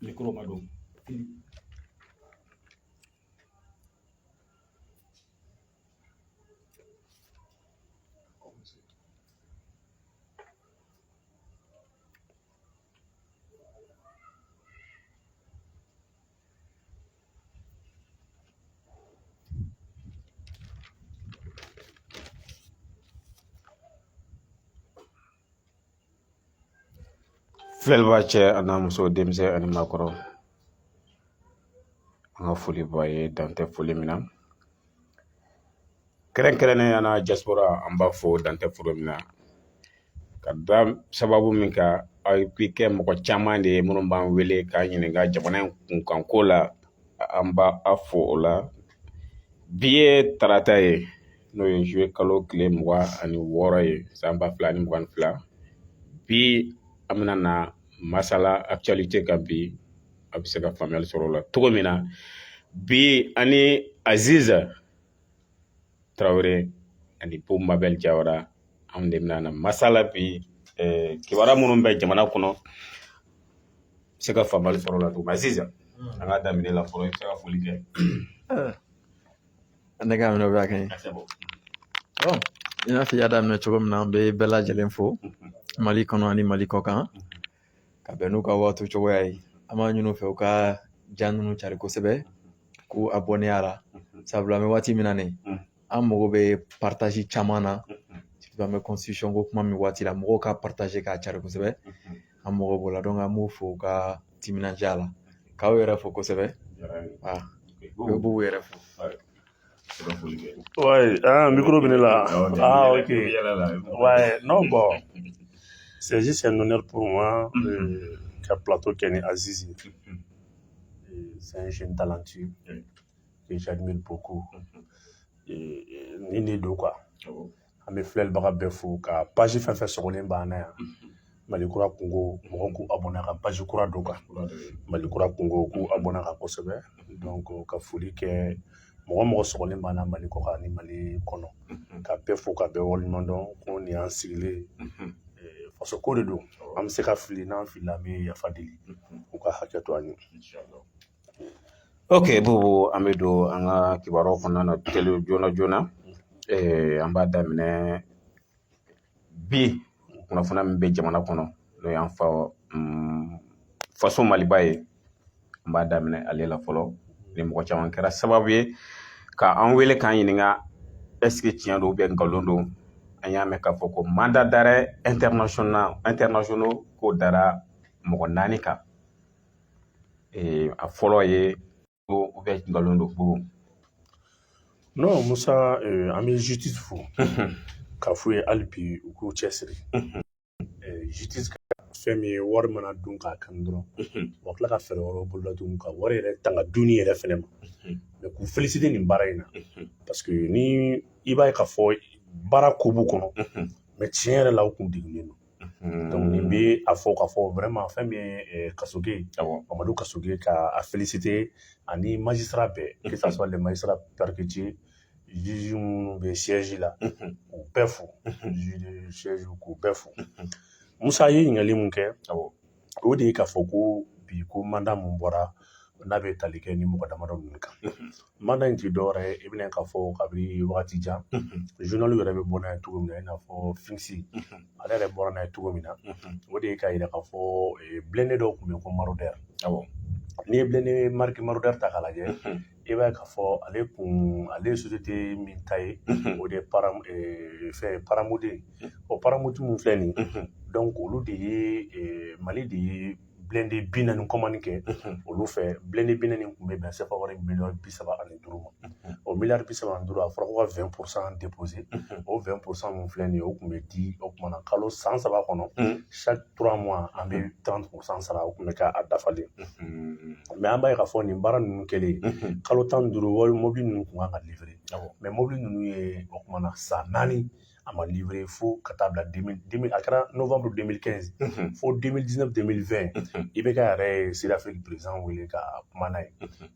Micro ma don. Filɛliba cɛ a n'a muso, denmisɛn ani maakɔrɔ, an ka foli b'a ye dan tɛ foli min na. Kɛrɛnkɛrɛnnenya na, diaspora, an b'a fo dan tɛ foli min na, ka da sababu min kan, aw bi kɛ mɔgɔ caman de ye minnu b'an wele k'an ɲininka jamana in kunkanko la. An b'a a fo o la. Bi ye tarata ye, n'o ye juillet kalo tile 26 ye, san 2022. Bi an bɛna na masala actualité kan. Bi a bɛ se ka faamuyali sɔrɔ o la cogo min na. Bi ani Aziza Tarawele ani Boubou Mabel Jawara, anw de bɛna na masala bi. Kibaruya minnu bɛ jamana kɔnɔ, se ka faamuyali sɔrɔ o la cogo min. Aziza, an ka daminɛ la fɔlɔ, i bɛ se ka foli kɛ. Ne ka minɛ o bɛ kɛ. Bon, i n'a fɔ i y'a daminɛ cogo min na, an bɛ bɛɛ lajɛlen fo Mali kɔnɔ ani Mali kɔ kan, ka bɛn n'u ka waati cogoya ye. An b'a ɲini u fɛ u ka ja ninnu cari kosɛbɛ, k'u abonné a la, sabula an bɛ waati min na nin, an mago bɛ partage caman na, surtout an bɛ constitution ko kuma min waati la, mɔgɔw ka partage k'a cari kosɛbɛ. An mago b'o la. Donc an b'u fo u ka timinandiya la, k'aw yɛrɛ fo kosɛbɛ. Ah, u b'u yɛrɛ fo. Ouais, ah, micro bɛ ne la. Ah, ok. Ouais, non, bon. C'est juste un honneur pour moi ka plateau kɛ ni Aziz ye. C'est un jeune talentueux que j'admire beaucoup. Ni ne don quoi. An bɛ filɛlibaga bɛɛ fo, ka page fɛn fɛn sɔgɔlen b'an na yan. Mali kura kungo, mɔgɔw k'u abonné ka page kura don kan. Mali kura kungo, k'u abonné kan kosɛbɛ. Donc ka foli kɛ mɔgɔ mɔgɔ sɔgɔlen b'an na Mali kɔ kan ani Mali kɔnɔ. Ka bɛɛ fo, ka bɛɛ waleɲuman dɔn ko nin y'an sigilen ye. Faso ko de don. An bɛ se ka fili, n'an filila, an bɛ yafa deli. U ka hakɛ to an ye. Ok Boubou, an bɛ don an ka kibaruyaw kɔnɔna na teli joona joona. An b'a daminɛ bi kunnafoniya min bɛ jamana kɔnɔ, n'o y'an fa faso Maliba ye. An b'a daminɛ ale la fɔlɔ. Ni mɔgɔ caman kɛra sababu ye ka an wele k'an ɲininka, est ce que tiɲɛ don ou bien nkalon don? An y'a mɛn k'a fɔ ko mandat d'arrêt international internationaux k'o dara mɔgɔ naani kan. A fɔlɔ ye ou bien nkalon don, Boubou? Non, Musa, an bɛ justice fo k'a f'u ye hali bi u k'u cɛsiri. Justice ka fɛn min ye, wari mana dun k'a kanu dɔrɔn, u ka tila ka fɛɛrɛ wɛrɛw boloda tuguni ka wari yɛrɛ tanga dunni yɛrɛ fɛnɛ ma. Mais k'u féliciter nin baara in na, parce que ni i b'a ye k'a fɔ baara ko b'u kɔnɔ, mais tiɲɛ yɛrɛ la, u kun degunnen don. Donc nin bɛ a fɔ k'a fɔ vraiment fɛn min ye Kasoge, Mamadu Kasoge, ka a féliciter ani magistrat bɛɛ, que ça soit les magistrats parquetiers, juge minnu bɛ siège la, k'u bɛɛ fo, juge de siège, k'u bɛɛ fo. Musa ye ɲininkali mun kɛ, o de ye k'a fɔ ko bi ko mandat mun bɔra, n'a bɛ tali kɛ ni mɔgɔ damadɔ ninnu kan. Mandat in ti dɔwɛrɛ ye, i bɛna k'a fɔ kabini wagati jan, journal yɛrɛ bɛ bɔ n'a ye cogo min na, i n'a fɔ Finksi ale yɛrɛ bɔra n'a ye cogo min na, o de ye k'a yira k'a fɔ blindé dɔw tun bɛ yen ko Marauder. N'i ye blindé marque Marauder ta k'a lajɛ, i b'a ye k'a fɔ ale kun, ale ye société min ta ye, o de ye fɛn Paramount ye. O Paramount mun filɛ nin ye, donc olu de ye Mali de ye blindé 40 commande kɛ olu fɛ. Blindé 40 tun bɛ bɛn CFA wari miliyɔn 35 ma. O miliyari 35, a fɔra ko ka 20 % déposer. O 20 % mun filɛ nin ye, o tun bɛ di o tuma na kalo san 3 kɔnɔ, chaque 3 mois an bɛ 30 % sara, o tun bɛ kɛ a dafalen. Mais an b'a ye k'a fɔ nin baara ninnu kɛlen, kalo 15 wari mobili ninnu tun kan ka livrer, mais mobili ninnu ye o tuma na san 4 a ma livré, fo ka taa bila 2000, a kɛra novembre 2015 fo 2019 2020. IBK yɛrɛ ye Sud-Afrique président wele ka kuma n'a ye,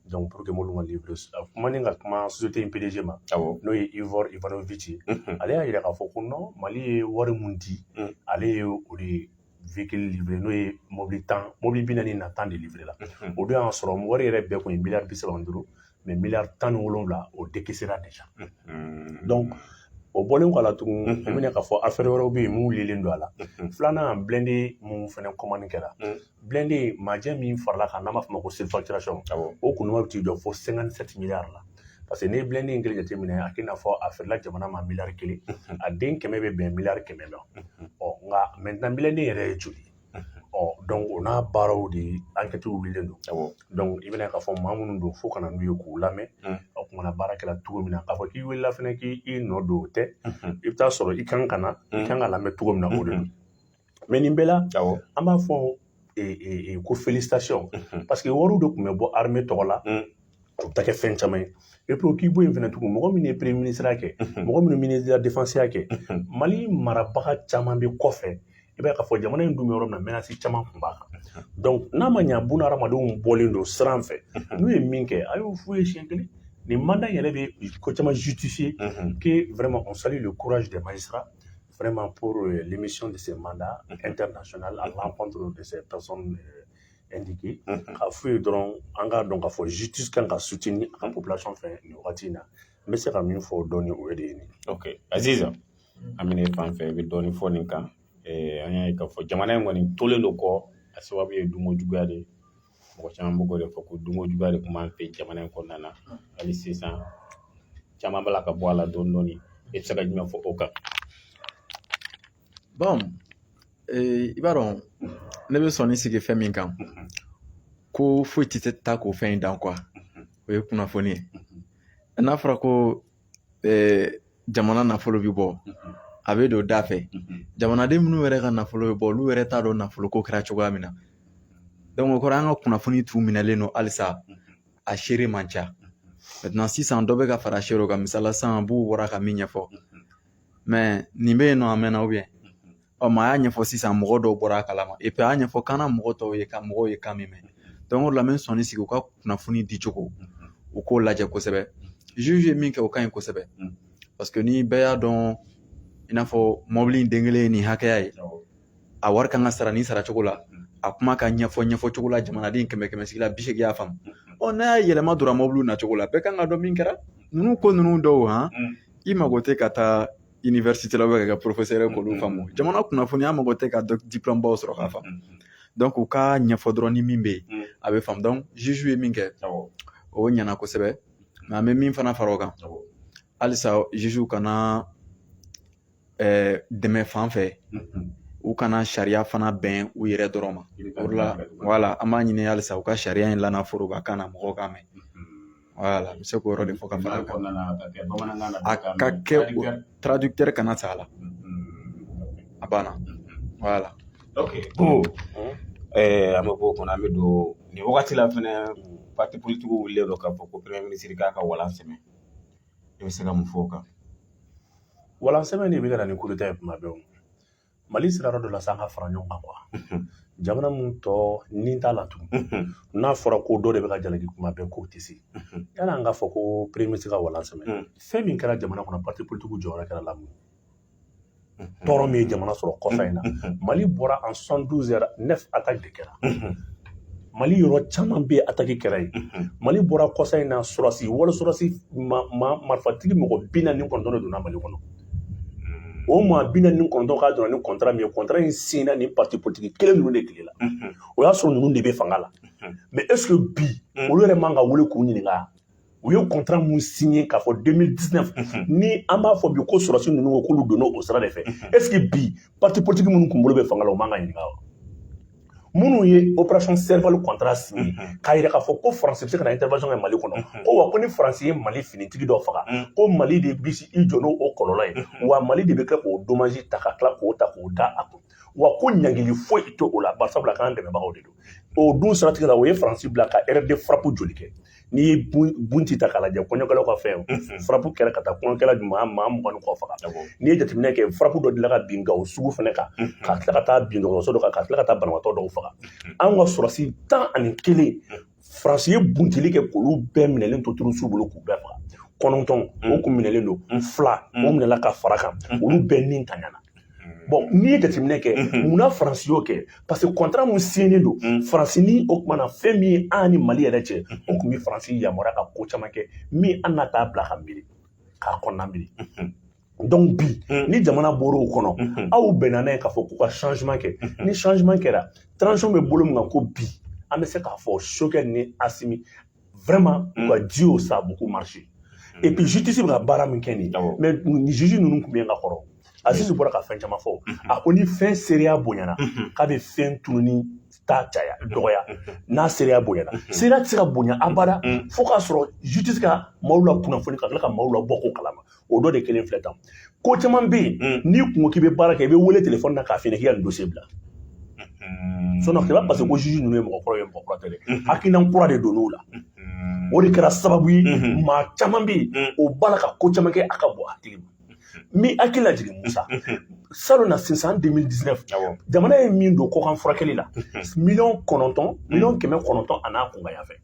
donc pour que mobili ka livré, a kumanen ka kuma société in PDG ma, n'o ye Ivor Ivanovich ye, ale y'a yira k'a fɔ ko non, Mali ye wari mun di, ale ye o de véhicule livré, n'o ye mobili 10, mobili 45 de livré la. O don y'a sɔrɔ wari yɛrɛ bɛɛ kun ye miliyari 35, mais miliyari 17, o décaissera déjà. Donc o bɔlen kɔ a la tugun, i bɛna k'a fɔ affaire wɛrɛw bɛ yen mun lilen don a la. Filanan, blindé mun fɛnɛ commande kɛra, blindé majɛ min farala kan, n'an b'a fɔ ma ko surfacturation, o kunuma bɛ t'i jɔ fo 57 milliards la. Parce que n'i ye blindé in kelen jateminɛ, a k'i n'a fɔ a feerela jamana ma miliyari 1, a den 100 bɛ bɛn miliyari 100 ma. Ɔ nka maintenant blindé yɛrɛ ye joli? Ɔ donc o n'a baaraw de enquête wulilen don. Donc i bɛna k'a fɔ maa minnu don, fo ka na n'u ye k'u lamɛn. O kumana baara kɛra cogo min na, k'a fɔ k'i welela fɛnɛ k'i nɔ don, o tɛ. I bɛ taa sɔrɔ i kan ka na, i kan ka lamɛn cogo min na, o de don. Mais nin bɛɛ la, an b'a fɔ ko félicitation, parce que wariw de tun bɛ bɔ armée tɔgɔ la, o bɛ taa kɛ fɛn caman ye. Et puis k'i bɔ yen fɛnɛ tugun, mɔgɔ min ye premier ministre kɛ, mɔgɔ minnu ministre de la défense kɛ, Mali marabaga caman bɛ kɔfɛ. I b'a ye k'a fɔ jamana in dun bɛ yɔrɔ min na, menace caman tun b'a kan. Donc n'a ma ɲɛ, buna hadamadenw bɔlen don siran fɛ, n'u ye min kɛ, a y'o f'u ye siɲɛ kelen. Nin mandat yɛrɛ bɛ ko caman justifier que vraiment on salue le courage des magistrats vraiment pour l'émission de ces mandats internationaux à l'encontre de ces personnes indiquées. K'a f'u ye dɔrɔn, an k'a dɔn k'a fɔ justice kan ka soutenir a ka population fɛ nin wagati in na. N bɛ se ka min fɔ dɔɔni, o ye de ye nin. Ok, Aziza, an bɛna e fan fɛ, i bɛ dɔɔni fɔ nin kan. An y'a ye k'a fɔ jamana in kɔni tolen don kɔ, a sababu ye dunko juguya de ye. Mɔgɔ caman bɛ k'o de fɔ ko dunko juguya de tun b'an fɛ jamana in kɔnɔna na. Hali sisan caman b'a la ka bɔ a la dɔɔni dɔɔni. E bɛ se ka jumɛn fɔ o kan? Bon, i b'a dɔn ne bɛ sɔnni sigi fɛn min kan, ko foyi tɛ taa k'o fɛn in dan quoi, o ye kunnafoni ye. N'a fɔra ko jamana nafolo bɛ bɔ, a bɛ don da fɛ, jamanaden minnu yɛrɛ ka nafolo bɛ bɔ, olu yɛrɛ t'a dɔn nafolo ko kɛra cogoya min na. Donc o kɔrɔ, an ka kunnafoni tun minɛlen don halisa, a seere man ca. Maintenant sisan dɔ bɛ ka fara seerew kan. Misala sisan, Bubu bɔra ka min ɲɛfɔ, mais nin bɛ yen nɔ a mɛnna, ou bien ɔ maa y'a ɲɛfɔ sisan, mɔgɔ dɔw bɔra a kalama, et puis a y'a ɲɛfɔ kan na, mɔgɔ tɔw ye ka mɔgɔw ye kan min mɛn. Donc o de la n bɛ sɔnni sigi u ka kunnafoni di cogo, u k'o lajɛ kosɛbɛ. Juge ye min kɛ, o ka ɲi kosɛbɛ, parce que ni bɛɛ y'a dɔn, i n'a fɔ mɔbili in den kelen ye nin hakɛya ye, a wari kan ka sara nin sara cogo la, a kuma ka ɲɛfɔ ɲɛfɔ cogo la, jamanaden kɛmɛ kɛmɛ sigi la 80 y'a faamu. Ɔ n'a y'a yɛlɛma donna mɔbiliw na cogo la, bɛɛ kan ka dɔn min kɛra. Ninnu ko ninnu dɔw han, i mago tɛ ka taa université la ka kɛ professeur ye k'olu faamu. Jamana kunnafoniya mago tɛ ka diplôme baw sɔrɔ k'a faamu. Donc u ka ɲɛfɔ dɔrɔn, ni min bɛ yen, a bɛ faamu. Donc juge ye min kɛ, o ɲɛna kosɛbɛ. Mais an bɛ min fana fara o kan halisa, juge kana dɛmɛ fan fɛ, u kana sariya fana bɛn u yɛrɛ dɔrɔn ma. O de la, wala an b'a ɲini halisa u ka sariya in lana foroba kan na, mɔgɔw k'a mɛn. Wala n bɛ se k'o yɔrɔ de fɔ ka fara a kan. A ka kɛ traducteur kana sa a la, a banna, wala. Ok, bon, an bɛ bɔ o kɔnɔ, an bɛ don nin wagati la fɛnɛ, parti politique wulilen don k'a fɔ ko premier ministre k'a ka walan sɛmɛ. I bɛ se ka mun fɔ o kan? Walan sɛbɛn de bɛ ka na ni coup d'état ye kuma bɛɛ. O Mali sera yɔrɔ dɔ la sa, an ka fara ɲɔgɔn kan quoi. Jamana mun tɔ nin t'a la tugun, n'a fɔra ko dɔ de bɛ ka jalaki kuma bɛɛ, k'o tɛ se. Yala an k'a fɔ ko premier ministre ka walan sɛmɛ, fɛn min kɛra jamana kɔnɔ, parti politique jɔyɔrɔ kɛra la mun ye? Tɔɔrɔ min ye jamana sɔrɔ kɔsa in na, Mali bɔra en 72 heures, neuf attaques de kɛra Mali yɔrɔ caman bɛ yen, attaque kɛra yen. Mali bɔra kɔsa in na, sɔrɔsi wali sɔrɔsi ma marifatigi mɔgɔ 49 de donna Mali kɔnɔ. O maa 49 k'a donna ni contrat min ye, contrat in signé ni parti politique kelen ninnu de tile la, o y'a sɔrɔ ninnu de bɛ fanga la. Mais est ce que bi olu yɛrɛ man ka wele k'u ɲininka, u ye contrat mun signé k'a fɔ 2019, ni an b'a fɔ bi ko sɔrɔsi ninnu ko k'olu donna o sira de fɛ? Est ce que bi parti politique minnu kun bolo bɛ fanga la, o man ka ɲininka wa? Minnu ye opération Serval contrat signé k'a yira k'a fɔ ko Faransi bɛ se ka na intervention kɛ Mali kɔnɔ, ko wa ko ni Faransi ye Mali finitigi dɔ faga, ko Mali de bɛ i jɔ n'o o kɔlɔlɔ ye, wa Mali de bɛ kɛ k'o dommage ta ka tila k'o ta k'o da a kun, wa ko ɲangili foyi tɛ o la, barisabula k'an dɛmɛbagaw de don. O dun siratigɛ la, o ye Faransi bila ka erreur de frappe joli kɛ? N'i ye bunti ta k'a lajɛ, kɔɲɔkɛlaw ka fɛn, frappe kɛra ka taa kɔɲɔkɛla maa 20 ni kɔ faga. N'i ye jateminɛ kɛ, frappe dɔ dilan ka bin Gawo sugu fɛnɛ kan, ka tila ka taa bin dɔgɔtɔrɔso dɔ kan, ka tila ka taa banabaatɔ dɔw faga. An ka sɔrɔsi 11, Faransi ye buntili kɛ k'olu bɛɛ minɛlen to turusiw bolo k'u bɛɛ faga. Kɔnɔntɔn o kun minɛlen don, fila o minɛla ka fara kan, olu bɛɛ ni taɲana. Bon, n'i ye jateminɛ kɛ, munna Faransi y'o kɛ? Parce que contrat mun signé don Faransi ni o kumana, fɛn min ye an ni Mali yɛrɛ cɛ, o tun bɛ Faransi yamaruya ka ko caman kɛ min an n'a t'a bila ka miiri k'a kɔnɔna miiri. Donc bi, ni jamana bɔra o kɔnɔ, aw bɛnna n'a ye k'a fɔ k'u ka changement kɛ. Ni changement kɛra, transition bɛ bolo min kan, ko bi an bɛ se k'a fɔ Choguel ni Assimi, vraiment, u ka duo, ça a beaucoup marché. Et puis justice bɛ ka baara min kɛ nin ye, mais ni juge ninnu tun bɛ yen ka kɔrɔ. Aziz bɔra ka fɛn caman fɔ. A ko ni fɛn seereya bonyana, k'a bɛ fɛn tununi ta caya dɔgɔya. N'a seereya bonyana, seereya tɛ se ka bonya abada fo k'a sɔrɔ justice ka maaw la kunnafoni, ka tila ka maaw la bɔ ko kalama. O dɔ de kelen filɛ tan. Ko caman bɛ yen, n'i kun ko k'i bɛ baara kɛ, i bɛ wele téléphone na k'a f'i ɲɛna k'i ka nin dossier bila. Sinon c'est pas parce que ko juge ninnu ye mɔgɔ kɔrɔ ye, mɔgɔ kura tɛ dɛ, hakilina kura de donn'u la. O de kɛra sababu ye, maa caman bɛ yen, o b'a la ka ko caman kɛ a ka bɔ hakili ma. N bɛ hakili lajigin, Musa, salon na sisan, 2019, jamana ye min don kɔkan furakɛli la, 9 miliyɔn, 900 miliyɔn a n'a kunkan fɛ.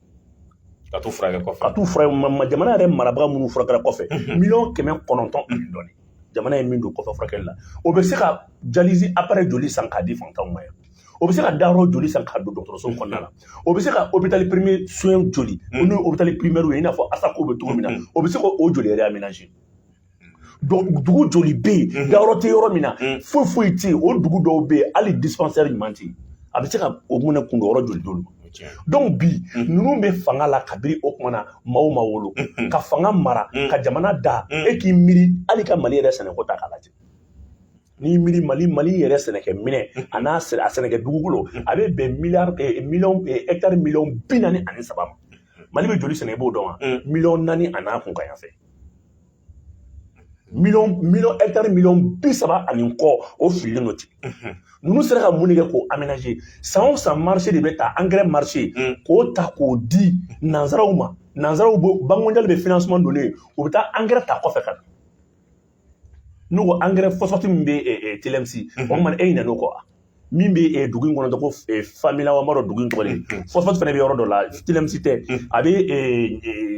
Ka t'u furakɛ kɔfɛ. Ka t'u furakɛ. Jamana yɛrɛ marabaga minnu furakɛra kɔfɛ, 900 miliyɔn ani dɔɔni, jamana ye min don kɔfɛ furakɛli la, o bɛ se ka dialyse appareil joli san k'a di fantanw ma yan? O bɛ se ka dayɔrɔ joli san k'a don dɔgɔtɔrɔso kɔnɔna la? O bɛ se ka hôpital premier soin joli, n'o ye hôpital primaire ye, i n'a fɔ Asako bɛ cogo min na, o bɛ se k'o joli réaménager? Donc dugu joli bɛ yen, dayɔrɔ tɛ yɔrɔ min na, foyi foyi tɛ yen? O dugu dɔw bɛ yen, hali dispensaire ɲuman tɛ yen. A bɛ se ka o mun kun yɔrɔ joli d'olu ma? Donc bi, ninnu bɛ fanga la kabini o kuma na, maaw ma wolo ka fanga mara ka jamana da. E k'i miiri, hali ka Mali yɛrɛ sɛnɛko ta k'a lajɛ, n'i miiri Mali yɛrɛ sɛnɛkɛ minɛ a n'a a sɛnɛkɛ dugukolo, a bɛ bɛn miliyari miliyɔn hectare 43 miliyɔn ma. Mali bɛ joli sɛnɛ, i b'o dɔn wa? 4 miliyɔn a n'a kun ka yan fɛ, miliyɔn miliyɔn hectare 30 miliyɔn ani kɔ, o fililen don ten. Ninnu sera ka mun de kɛ k'o aménager? San o san, marché de bɛ ta, engrais marché, k'o ta k'o di nanzaraw ma. Nanzaraw bɛ, Banque mondiale bɛ financement don ne ye, u bɛ taa engrais ta kɔfɛ ka na. N'u ko engrais phosphate min bɛ TLMC, o kuma e ɲinɛ n'o kɔ wa? Min bɛ dugu in kɔnɔ, ko Famila wa, n b'a dɔn dugu in tɔgɔ de, phosphate fana bɛ yɔrɔ dɔ la, TLMC tɛ, a bɛ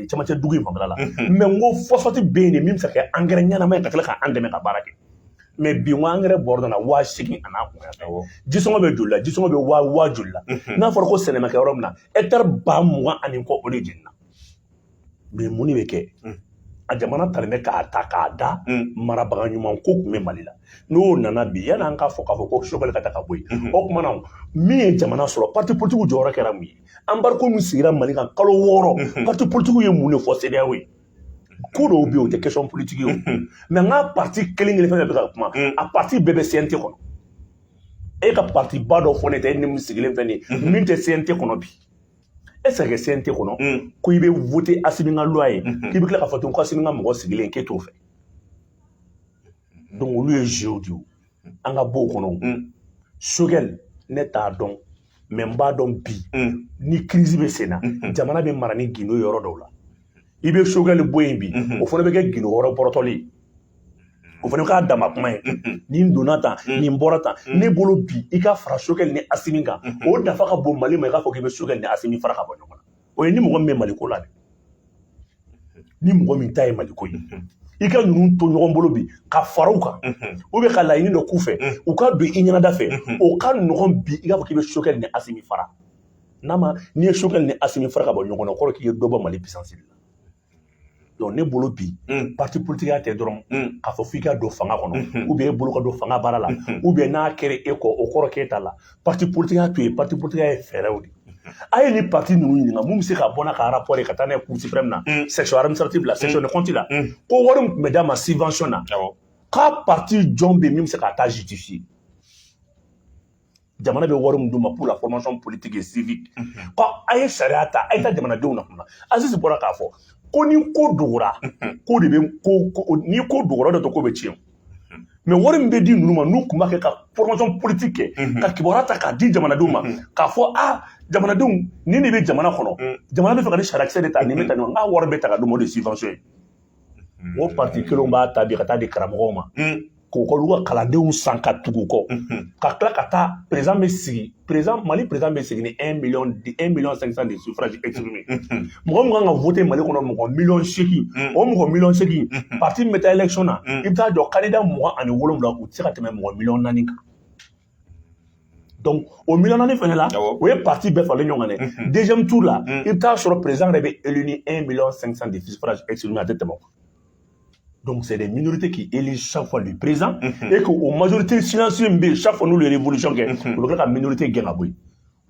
cɛmancɛ dugu in fanfɛla la. Mais n ko phosphate bɛ yen de, min bɛ se ka kɛ engrais ɲɛnama ye ka tila k'an dɛmɛ ka baara kɛ. Mais bi, n ko engrais bɔrɔ nana 8000 a n'a kun fɛ. Jisɔngɔ bɛ joli la? Jisɔngɔ bɛ waa joli la? N'a fɔra ko sɛnɛ ma kɛ yɔrɔ min na, hectare 20 000 ani kɔ, o de jenina. Mais mun de bɛ kɛ? A jamana talen bɛ k'a ta k'a da. Marabaga ɲuman ko tun bɛ Mali la, n'o nana bi, yanni an k'a fɔ k'a fɔ ko Choguel ka taa ka bɔ yen, o tuma na min ye jamana sɔrɔ, parti politique jɔyɔrɔ kɛra mun ye? Embargo min sigira Mali kan kalo 6, parti politique ye mun de fɔ CEDEAO ye? Ko dɔw bɛ yen, o tɛ question politique ye o. Mais n ka parti kelen kelen fɛn fɛn bɛ ka kuma, a parti bɛɛ bɛ CNT kɔnɔ. E ka parti ba dɔ fɔ ne tɛ, e ni min sigilen filɛ nin ye, min tɛ CNT kɔnɔ bi? E se ka kɛ CNT kɔnɔ ko i bɛ voter Assimi ka loi ye, k'i bɛ tila k'a fɔ tuguni ko Assimi ka mɔgɔ sigilen k'e t'o fɛ? Donc olu ye jeux de ye, an ka bɔ o kɔnɔ. Choguel, ne t'a dɔn, mais n b'a dɔn bi, ni crise bɛ sen na, jamana bɛ mara ni gindo yɔrɔ dɔw la. I bɛ Choguel bɔ yen bi, o fana bɛ kɛ gindo wɛrɛ bɔrɔtɔli ye, o fana k'a dama kuma ye. Nin donna tan, nin bɔra tan. Ne bolo bi, i ka fara Choguel ni Assimi kan, o nafa ka bon Mali ma. I k'a fɔ k'i bɛ Choguel ni Assimi fara ka bɔ ɲɔgɔn na, o ye ni mɔgɔ min bɛ Maliko la dɛ, ni mɔgɔ min ta ye Maliko ye, i ka ninnu to ɲɔgɔn bolo bi ka fara u kan, ou bien ka laɲini dɔ k'u fɛ, u ka don i ɲɛnada fɛ, o ka nɔgɔn bi i k'a fɔ k'i bɛ Choguel ni Assimi fara. N'a ma, n'i ye Choguel ni Assimi fara ka bɔ ɲɔgɔn na, o kɔrɔ k'i ye dɔ bɔ Mali puissance la. Donc ne bolo bi, parti politique ya tɛ dɔrɔn k'a fɔ f'i ka don fanga kɔnɔ, ou bien e bolo ka don fanga baara la, ou bien n'a kɛra e kɔ, o kɔrɔ k'e ta la. Parti politique ya to yen, parti politique ya ye fɛɛrɛw de a ye. Ni parti ninnu ɲininka, mun bɛ se ka bɔ n'a ka rapport ye ka taa n'a ye Cour suprême na, section administrative la, section de compte la, ko wari min tun bɛ d'a ma subvention na, k'a parti jɔn bɛ yen min bɛ se k'a ta justifier? Jamana bɛ wari min d'u ma pour la formation politique et civique, ko a ye sariya ta, a ye taa jamanadenw na kunna. Aziz bɔra k'a fɔ ko ni ko dogora, ko de bɛ ko ni ko dogora de to, ko bɛ tiɲɛ. Mais wari min bɛ di ninnu ma, n'u tun b'a kɛ ka formation politique kɛ, ka kibaruya ta k'a di jamanadenw ma, k'a fɔ a jamanadenw, nin de bɛ jamana kɔnɔ, jamana bɛ fɛ ka ni sariyakisɛ de ta, nin bɛ ta nin, n ka wari bɛ ta ka d'u ma, o de ye subvention ye. O parti kelenw b'a ta bi ka taa di karamɔgɔw ma. K'u ka olu ka kalandenw san ka tugu u kɔ, ka tila ka taa président bɛ sigi, président Mali président bɛ sigi ni 1 million, 1 million 500 de suffrage exprimé. Mɔgɔ min kan ka voter Mali kɔnɔ, mɔgɔ miliyɔn 8, o mɔgɔ miliyɔn 8, parti min bɛ taa élection na, i bɛ taa jɔ candidat 27, u tɛ se ka tɛmɛ mɔgɔ miliyɔn 4 kan. Donc o miliyɔn 4 fɛnɛ la, o ye parti bɛɛ faralen ɲɔgɔn kan dɛ. Deuxième tour la, i bɛ taa sɔrɔ président yɛrɛ bɛ élu ni 1 million 500 de suffrage exprimé, a tɛ tɛmɛ o kan. Donc c'est des minorités qui élisent chaque fois le président et que aux majorités silencieuses min bɛ yen, chaque fois n'olu ye révolution kɛ, u bɛ tila ka minorité gɛn ka bɔ yen.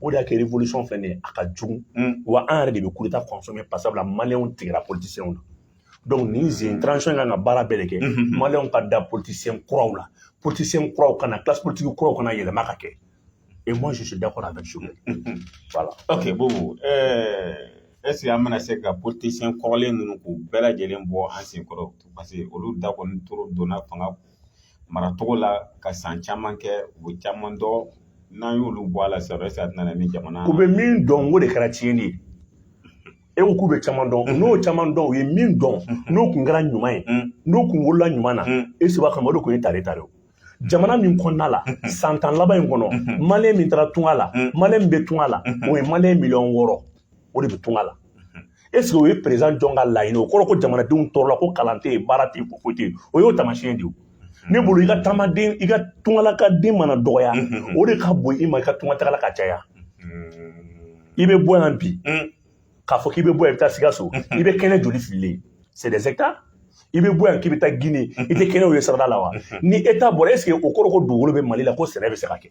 O de y'a kɛ révolution filɛ nin ye, a ka jugu wa. An yɛrɛ de bɛ coup d'état consommer parce que maliyɛnw tigɛra politiciens na. Donc nin zen transition kan ka baara bɛɛ de kɛ, maliyɛnw ka da politicien kuraw la, politicien kuraw ka na, classe politique kuraw kana yɛlɛma ka kɛ. Et moi, je suis d'accord avec Choguel. Voilà. Ok, Boubou, est ce que an bɛna se ka politicien kɔrɔlen ninnu k'u bɛɛ lajɛlen bɔ an sen kɔrɔ? Parce que olu da kɔni toro donna fanga maracogo la ka san caman kɛ, u bɛ caman dɔn. N'an y'olu bɔ a la sisan, est ce que a tɛna na ni jamana U bɛ min dɔn, o de kɛra tiɲɛni ye. E ko k'u bɛ caman dɔn, n'o caman dɔn, u ye min dɔn, n'o kun kɛra ɲuman ye, n'o kun wolola ɲuman na, e seba kama, o de kun ye tare tare o. Jamana min kɔnɔna la, san 10 laban in kɔnɔ, maliyɛn min taara tunga la, maliyɛn min bɛ tunga la, o ye maliyɛn miliyɔn 6, o de bɛ tunga la. Est ce que o ye président jɔn ka laɲini? O kɔrɔ ko jamanadenw tɔɔrɔla, ko kalan tɛ yen, baara tɛ yen, ko foyi tɛ yen. O y'o taamasiyɛn de ye. Ne bolo, i ka taamaden, i ka tungalaka den mana dɔgɔya, o de ka bon i ma i ka tungatagala ka caya. I bɛ bɔ yan bi k'a fɔ k'i bɛ bɔ yan, i bɛ taa Sikaso, i bɛ kɛnɛ joli fililen? C'est des hectares. I bɛ bɔ yan k'i bɛ taa Guinée, i tɛ kɛnɛw ye sarada la wa? Ni État bɔra, est ce que o kɔrɔ ko dugukolo bɛ Mali la ko sɛnɛ bɛ se ka kɛ?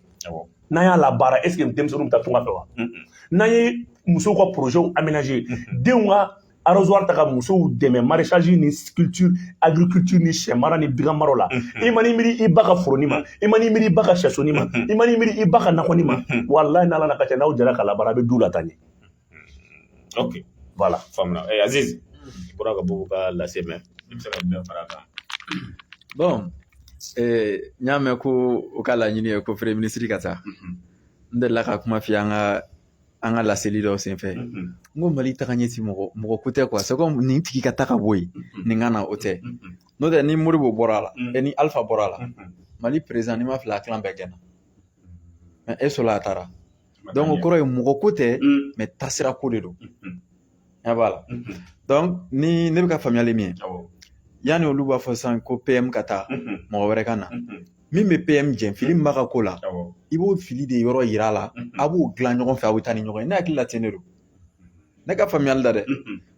N'an y'a labaara, est ce que denmisɛnninw bɛ taa tunga fɛ wa? N'an ye musow ka projet aménager, denw ka arrosoir ta ka musow dɛmɛ maraîchage ni culture, agriculture ni sɛ mara ni bagan mara la, i ma n'i miiri i ba ka foroni ma, i ma n'i miiri i ba ka sɛsoni ma, i ma n'i miiri i ba ka nakɔni ma, walahi, n'Ala n'a ka ca, n'aw jɛra ka labaara, a bɛ du la taa ɲɛ. Ok. Voilà. Faamuna. Aziz, i bɔra ka Boubou ka lase mɛn, i bɛ se ka jumɛn fara a kan? Bon, n y'a mɛn ko o ka laɲini ye ko premier ministre ka taa. N delila ka kuma f'i ye an ka laseli dɔw senfɛ, n ko Mali taga ɲɛ ti mɔgɔ mɔgɔ ko tɛ quoi. C'est comme nin tigi ka taa ka bɔ yen, nin ka na, o tɛ. N'o tɛ, ni Modibo bɔra a la, ni Alpha bɔra a la, Mali président, n'i ma fili, a clan bɛɛ gɛnna, mais e sɔrɔ a taara. Donc o kɔrɔ ye mɔgɔ ko tɛ, mais taasira ko de don. Ɲɛ b'a la. Donc ni ne bɛ ka faamuyali min ye, yanni olu b'a fɔ sisan ko PM ka taa, mɔgɔ wɛrɛ ka na min bɛ PM jɛn, fili min b'a ka ko la, i b'o fili de yɔrɔ yira a la, a b'o dilan ɲɔgɔn fɛ, a bɛ taa ni ɲɔgɔn ye. Ne hakili la ten de don, ne ka faamuyali la dɛ,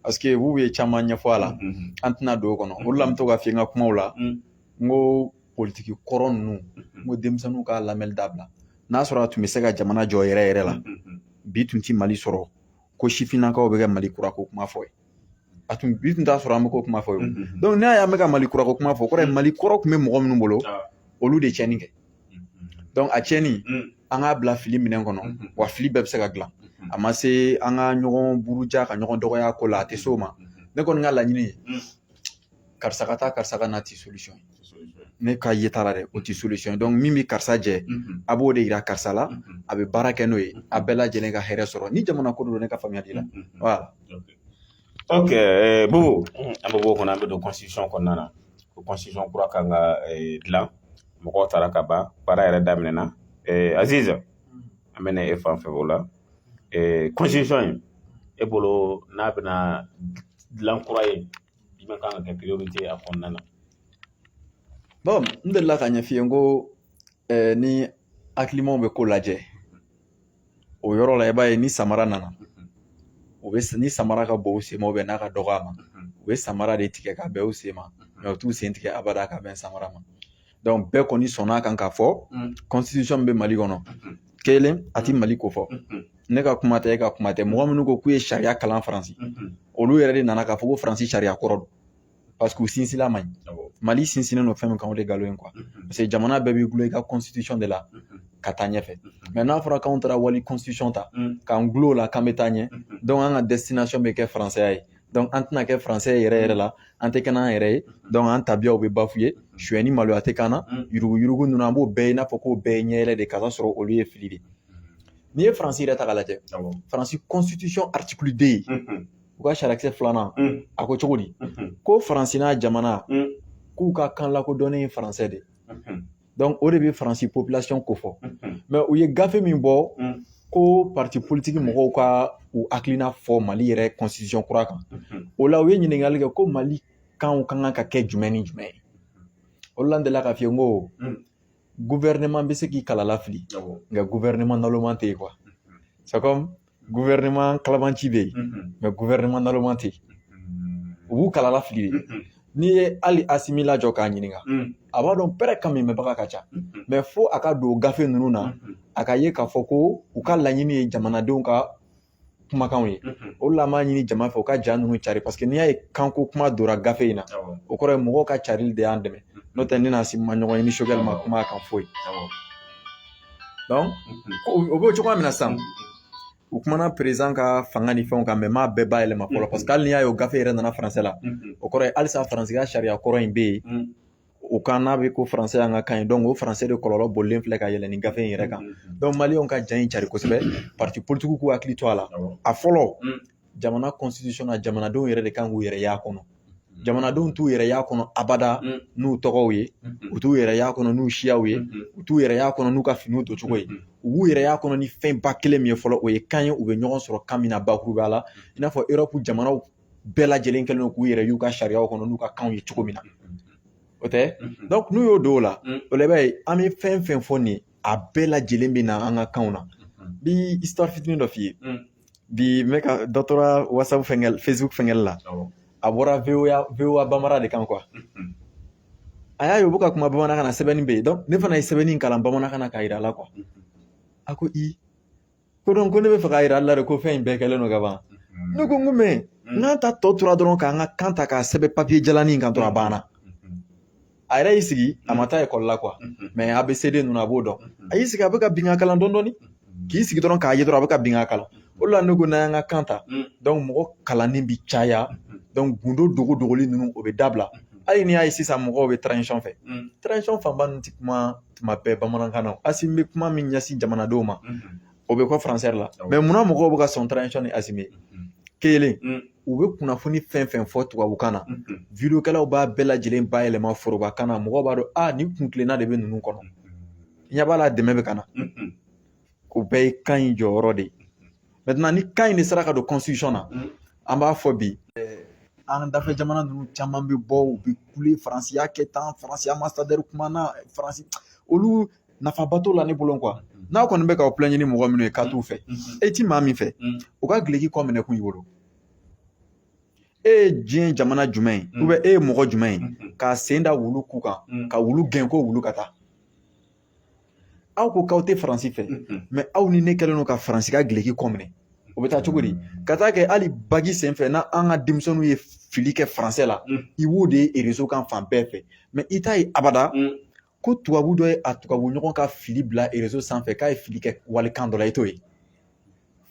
parce que Boubou ye caman ɲɛfɔ a la, an tɛna don o kɔnɔ. O de la n bɛ to ka f'i ye n ka kumaw la, n ko politiki kɔrɔ ninnu, n ko denmisɛnninw ka lamɛnli dabila. N'a sɔrɔ a tun bɛ se ka jamana jɔ yɛrɛ yɛrɛ la, bi tun ti Mali sɔrɔ ko sifinnakaw bɛ ka Mali kura ko kuma fɔ ye. A tun bi tun t'a sɔrɔ an bɛ ko kuma fɔ ye. Donc n'a y'an bɛ ka Mali kura ko kuma fɔ, o kɔrɔ ye Mali kɔrɔ tun bɛ mɔgɔ minnu bolo, olu de tiɲɛni kɛ. Donc a tiɲɛni, an k'a bila fili minɛn kɔnɔ wa, fili bɛɛ bɛ se ka dilan. A ma se an ka ɲɔgɔn buruja, ka ɲɔgɔn dɔgɔya ko la, a tɛ se o ma. Ne kɔni ka laɲini ye, karisa ka taa, karisa ka na, ti solution ye. Ne ka yeta la dɛ, o ti solution ye. Donc min bɛ karisa jɛ, a b'o de yira karisa la, a bɛ baara kɛ n'o ye, a bɛɛ lajɛlen ka hɛrɛ sɔrɔ ni jamana ko don. Ne ka faamuyali la, voilà. Ok, Boubou, an bɛ bɔ o kɔnɔ, an bɛ don constitution kɔnɔna na, ko constitution kura kan ka dilan, mɔgɔw taara ka ban, baara yɛrɛ daminɛna. Aziz, an bɛ na e fan fɛ o la. Constitution in, e bolo, n'a bɛna dilan kura ye, jumɛn kan ka kɛ priorité a kɔnɔna na? Bon, n delila ka ɲɛf'i ye, n ko ni hakilimaw bɛ ko lajɛ o yɔrɔ la, i b'a ye ni samara nana, u bɛ ni samara ka bon u sen ma n'a ka dɔgɔ a ma, u bɛ samara de tigɛ ka bɛn u sen ma, mais u t'u sen tigɛ abada ka bɛn samara ma. Donc bɛɛ kɔni sɔnna a kan k'a fɔ constitution min bɛ Mali kɔnɔ, kelen a ti Mali ko fɔ. Ne ka kuma tɛ, e ka kuma tɛ. Mɔgɔ minnu ko k'u ye sariya kalan Faransi, olu yɛrɛ de nana k'a fɔ ko Faransi sariya kɔrɔ don, parce que u sinsinla man ɲi. Mali sinsinnen don fɛn min kan, o de nkalon ye quoi, parce que jamana bɛɛ b'i gulon i ka constitution de la ka taa ɲɛfɛ. Mais n'a fɔra k'anw taara wali constitution ta k'an gulon o la k'an bɛ taa ɲɛ, donc an ka destination bɛ kɛ faransɛya ye. Donc an tɛna kɛ faransɛ yɛrɛ yɛrɛ la, an tɛ kɛ n'an yɛrɛ ye. Donc an tabiyaw bɛ bafouer, suyɛni maloya tɛ k'an na, yurugu yurugu ninnu, an b'o bɛɛ ye i n'a fɔ k'o bɛɛ ye ɲɛyɛlɛ de, ka sɔrɔ olu ye fili de. N'i ye Faransi yɛrɛ ta k'a lajɛ, Faransi constitution article 2 ye, u ka sariyakisɛ filanan, a ko cogo di? Ko Faransi n'a jamana k'u ka kan lakodɔnnen ye faransɛ de. Donc o de bɛ Faransi population kofɔ. Mais u ye gafe min bɔ ko parti politique mɔgɔw ka u hakilina fɔ Mali yɛrɛ constitution kura kan, o la u ye ɲininkali kɛ ko Mali kanw ka kan ka kɛ jumɛn ni jumɛn ye. O de la n delila k'a f'i ye n ko gouvernement bɛ se k'i kala lafili, nka gouvernement naloman tɛ yen quoi. C'est comme gouvernement kalabanci bɛ yen, mais gouvernement naloman tɛ yen. U b'u kala lafili de. N'i ye hali Asimi lajɔ k'a ɲininka, a b'a dɔn pɛrɛ kan min mɛnbaga ka ca, mais fo a ka don gafe ninnu na, a ka ye k'a fɔ ko u ka laɲini ye jamanadenw ka kumakanw ye. O de la an b'a ɲini jama fɛ u ka ja ninnu cari, parce que n'i y'a ye kanko kuma donna gafe in na, o kɔrɔ ye mɔgɔw ka carili de y'an dɛmɛ. N'o tɛ, ne n'Asimi ma ɲɔgɔn ye ni Choguel ma kuma a kan foyi. Donc o b'o cogoya min na sisan, u kumana président ka fanga ni fɛnw kan, mais m'a bɛɛ bayɛlɛma fɔlɔ, parce que hali n'i y'a ye o gafe yɛrɛ nana français la, o kɔrɔ ye halisa Faransi ka sariya kɔrɔ in bɛ yen o kan, n'a bɛ ko français y'an ka kan ye. Donc o français de kɔlɔlɔ bolilen filɛ ka yɛlɛ nin gafe in yɛrɛ kan. Donc maliyɛnw ka ja in cari kosɛbɛ, parti politique k'u hakili to a la. A fɔlɔ, jamana constitution na, jamanadenw yɛrɛ de kan k'u yɛrɛ y'a kɔnɔ. Jamanadenw t'u yɛrɛ y'a kɔnɔ abada n'u tɔgɔw ye, u t'u yɛrɛ y'a kɔnɔ n'u siyaw ye, u t'u yɛrɛ y'a kɔnɔ n'u ka finiw doncogo ye. U b'u yɛrɛ y'a kɔnɔ ni fɛn ba kelen min ye fɔlɔ, o ye kan ye. U bɛ ɲɔgɔn sɔrɔ kan min na bakuruba la, i n'a fɔ Europe jamanaw bɛɛ lajɛlen kɛlen don k'u yɛrɛ y'u ka sariyaw kɔnɔ n'u ka kanw ye cogo min na, o tɛ. Donc n'u y'o don o la, o la i b'a ye an bɛ fɛn fɛn fɔ nin ye, a bɛɛ lajɛlen bɛ na an ka kanw na. Bi histoire fitinin dɔ f'i ye. Bi n bɛ ka dɔ tora WhatsApp fɛngɛ, Facebook fɛngɛli la, a bɔra VOA Bambara de kan quoi. A y'a ye u bɛ ka kuma bamanankan na, sɛbɛnni bɛ yen. Donc ne fana ye sɛbɛnni kalan bamanankan na k'a yira a la quoi. A ko i ko donc ko ne bɛ fɛ k'a yira a la de ko fɛn in bɛɛ kɛlen don ka ban. Ne ko n ko mais n'an ta tɔ tora dɔrɔn k'an ka kan ta k'a sɛbɛn papier jalanin kan dɔrɔn, a banna. A yɛrɛ y'i sigi, a ma taa ekɔli la quoi, mais ABCD ninnu a b'o dɔn. A y'i sigi, a bɛ ka bin kalan dɔɔnin dɔɔnin, k'i sigi dɔrɔn k'a ye dɔrɔn a bɛ ka bin kalan. O de la ne ko n'an y'an ka kan ta, donc mɔgɔ kalanni bi caya, donc gundo dogo dogoli ninnu o bɛ dabila. Hali n'i y'a ye sisan mɔgɔw bɛ transition fɛ, transition fanba ninnu ti kuma tuma bɛɛ bamanankan na. Asimi bɛ kuma min ɲɛsin jamanadenw ma, o bɛ kɔ français la. Mais munna mɔgɔw bɛ ka sɔn transition ni Asimi ye? Kelen, u bɛ kunnafoni fɛn fɛn fɔ tubabukan na, videokɛlaw b'a bɛɛ lajɛlen bayɛlɛma forobakan na. Mɔgɔw b'a dɔn a nin kun tilenna de bɛ ninnu kɔnɔ, ɲɛ b'a la, dɛmɛ bɛ ka na. O bɛɛ ye kan in jɔyɔrɔ de ye. Maintenant ni kan in de sera ka don constitution na, an b'a fɔ bi an dafɛ jamana ninnu caman bɛ bɔ, u bɛ kule Faransi y'a kɛ tan, Faransi ambassadeur kumana Faransi, olu nafaba t'o la ne bolo quoi. N'a kɔni bɛ k'aw plaindre ni mɔgɔ minnu ye k'a t'u fɛ, e ti maa min fɛ, u ka gileki kɔ minɛ kun i bolo. E ye diɲɛ jamana jumɛn ye, e ye mɔgɔ jumɛn ye k'a sen da wulu ku kan ka wulu gɛn ko wulu ka taa? Aw ko k'aw tɛ Faransi fɛ, mais aw ni ne kɛlen don ka Faransi ka gileki kɔ minɛ, o bɛ taa cogo di? Ka taa kɛ hali bac sen fɛ, n'an ka denmisɛnninw ye fili kɛ français la, i b'o de ye réseau kan fan bɛɛ fɛ, mais i t'a ye abada ko tubabu dɔ ye a tubabu ɲɔgɔn ka fili bila réseau sanfɛ k'a ye fili kɛ walikan dɔ la, i t'o ye.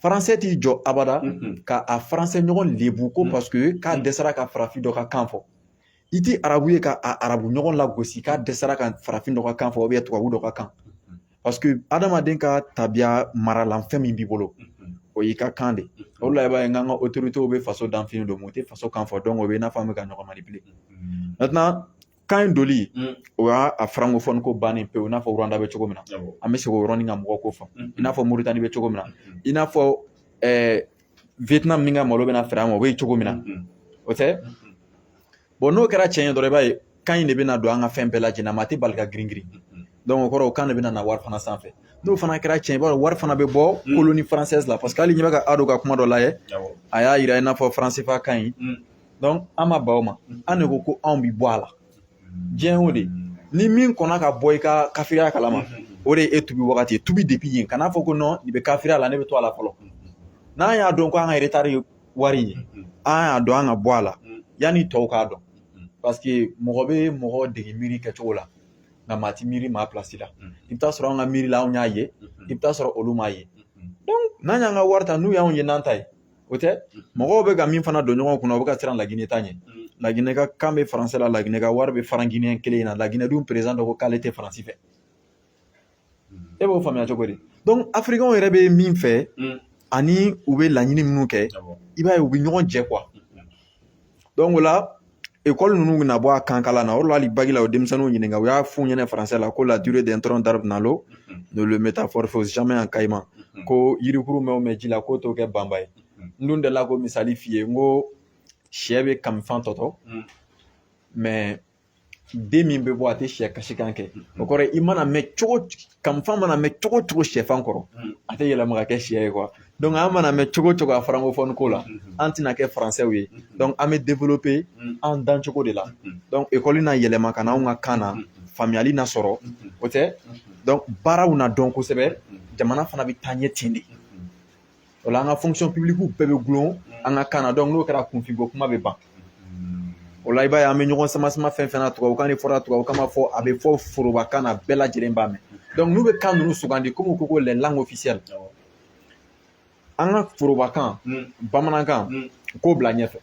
Français t'i jɔ abada ka a français ɲɔgɔn lebu ko parce que k'a dɛsɛra ka farafin dɔ ka kan fɔ. I ti arabu ye ka a arabu ɲɔgɔn lagosi k'a dɛsɛra ka farafin dɔ ka kan fɔ, tubabu dɔ ka kan, parce que adamaden ka tabiya maralan fɛn min b'i bolo, o y'i ka kan de. O de la i b'a ye n k'an ka autorités bɛ faso danfini don, u tɛ faso kan fɔ. Donc o bɛ i n'a fɔ an bɛ ka ɲɔgɔn manipuler. Maintenant kan in doli, o y'a a francophone ko bannen pewu, i n'a fɔ Rwanda bɛ cogo min na. An bɛ segin o yɔrɔnin kan mɔgɔw k'o faamu, i n'a fɔ Moritani bɛ cogo min na, i n'a fɔ Vietnam min ka malo bɛna feere an ma, o bɛ cogo min na, o tɛ. Bon, n'o kɛra tiɲɛ ye dɔrɔn, i b'a ye kan in de bɛna don an ka fɛn bɛɛ lajɛlen na, maa tɛ bali ka girin girin. Donc o kɔrɔ, o kan de bɛna na wari fana sanfɛ. N'o fana kɛra tiɲɛ, i b'a dɔn wari fana bɛ bɔ colonie française la, parce que hali ɲɛ bɛ ka Ado ka kuma dɔ lajɛ, a y'a yira i n'a fɔ franc CFA ka ɲi. Donc an ma ban o ma, an de ko ko anw bi bɔ a la. Diɲɛ y'o de, ni min kɔnna ka bɔ i ka kafiriya kalama, o de ye e tubi wagati ye. Tubi depuis yen, kan'a fɔ ko non, nin bɛ kafiriya la, ne bɛ to a la fɔlɔ. N'an y'a dɔn ko an ka retard ye wari ye, an y'a dɔn an ka bɔ a la yanni tɔw k'a dɔn, parce que mɔgɔ bɛ mɔgɔ dege miiri kɛcogo la, nka maa ti miiri maa place la. I bɛ taa sɔrɔ an ka miiri la, anw y'a ye, i bɛ taa sɔrɔ olu m'a ye. Donc n'an y'an ka wari ta, n'u y'anw ye n'an ta ye, o tɛ. Mɔgɔw bɛ ka min fana don ɲɔgɔn kunna, u bɛ ka siran Laginɛ ta ɲɛ. Laginɛ ka kan bɛ faransɛ la, Laginɛ ka wari bɛ franc guinéen kelen in na. Laginɛ dun président dɔ ko k'ale tɛ Faransi fɛ, e b'o faamuya cogo di? Donc afirikɛnw yɛrɛ bɛ min fɛ ani u bɛ laɲini minnu kɛ, i b'a ye u bɛ ɲɔgɔn jɛ quoi. Donc o la École ninnu bɛna bɔ a kan kalan na. O de la, hali bac la, o denmisɛnninw ɲininka, u y'a f'u ɲɛna français la ko la durée d'un tronc d'arbre dans l'eau ne le métamorphose jamais en caïman, ko yirikuru mɛn o mɛn ji la, k'o t'o kɛ banba ye. N dun delila k'o misali f'i ye, n ko sɛ bɛ kamifan tɔtɔ, mais den min bɛ bɔ, a tɛ sɛ kasikan kɛ. O kɔrɔ ye, i mana mɛn cogo, kamifan mana mɛn cogo o cogo sɛfan kɔrɔ, a tɛ yɛlɛma ka kɛ sɛ ye quoi. Donc an mana mɛn cogo o cogo a francophone ko la, an tɛna kɛ français ye. Donc an bɛ développer an dancogo de la. Donc école na yɛlɛma ka na anw ka kan na, faamuyali na sɔrɔ, o tɛ. Donc baaraw na dɔn kosɛbɛ, jamana fana bɛ taa ɲɛ ten de. O la, an ka fonction publique bɛɛ bɛ gulon an ka kan na. Donc n'o kɛra, kunfinko kuma bɛ ban. O la, i b'a ye, an bɛ ɲɔgɔn sama sama fɛn fɛn na, tubabukan ni fɔra, tubabukan ma fɔ, a bɛ fɔ forobakan na, bɛɛ lajɛlen b'a mɛn. Donc n'u bɛ kan ninnu sugandi, komi u ko ko les langues officielles, an ka forobakan bamanankan, u k'o bila ɲɛfɛ.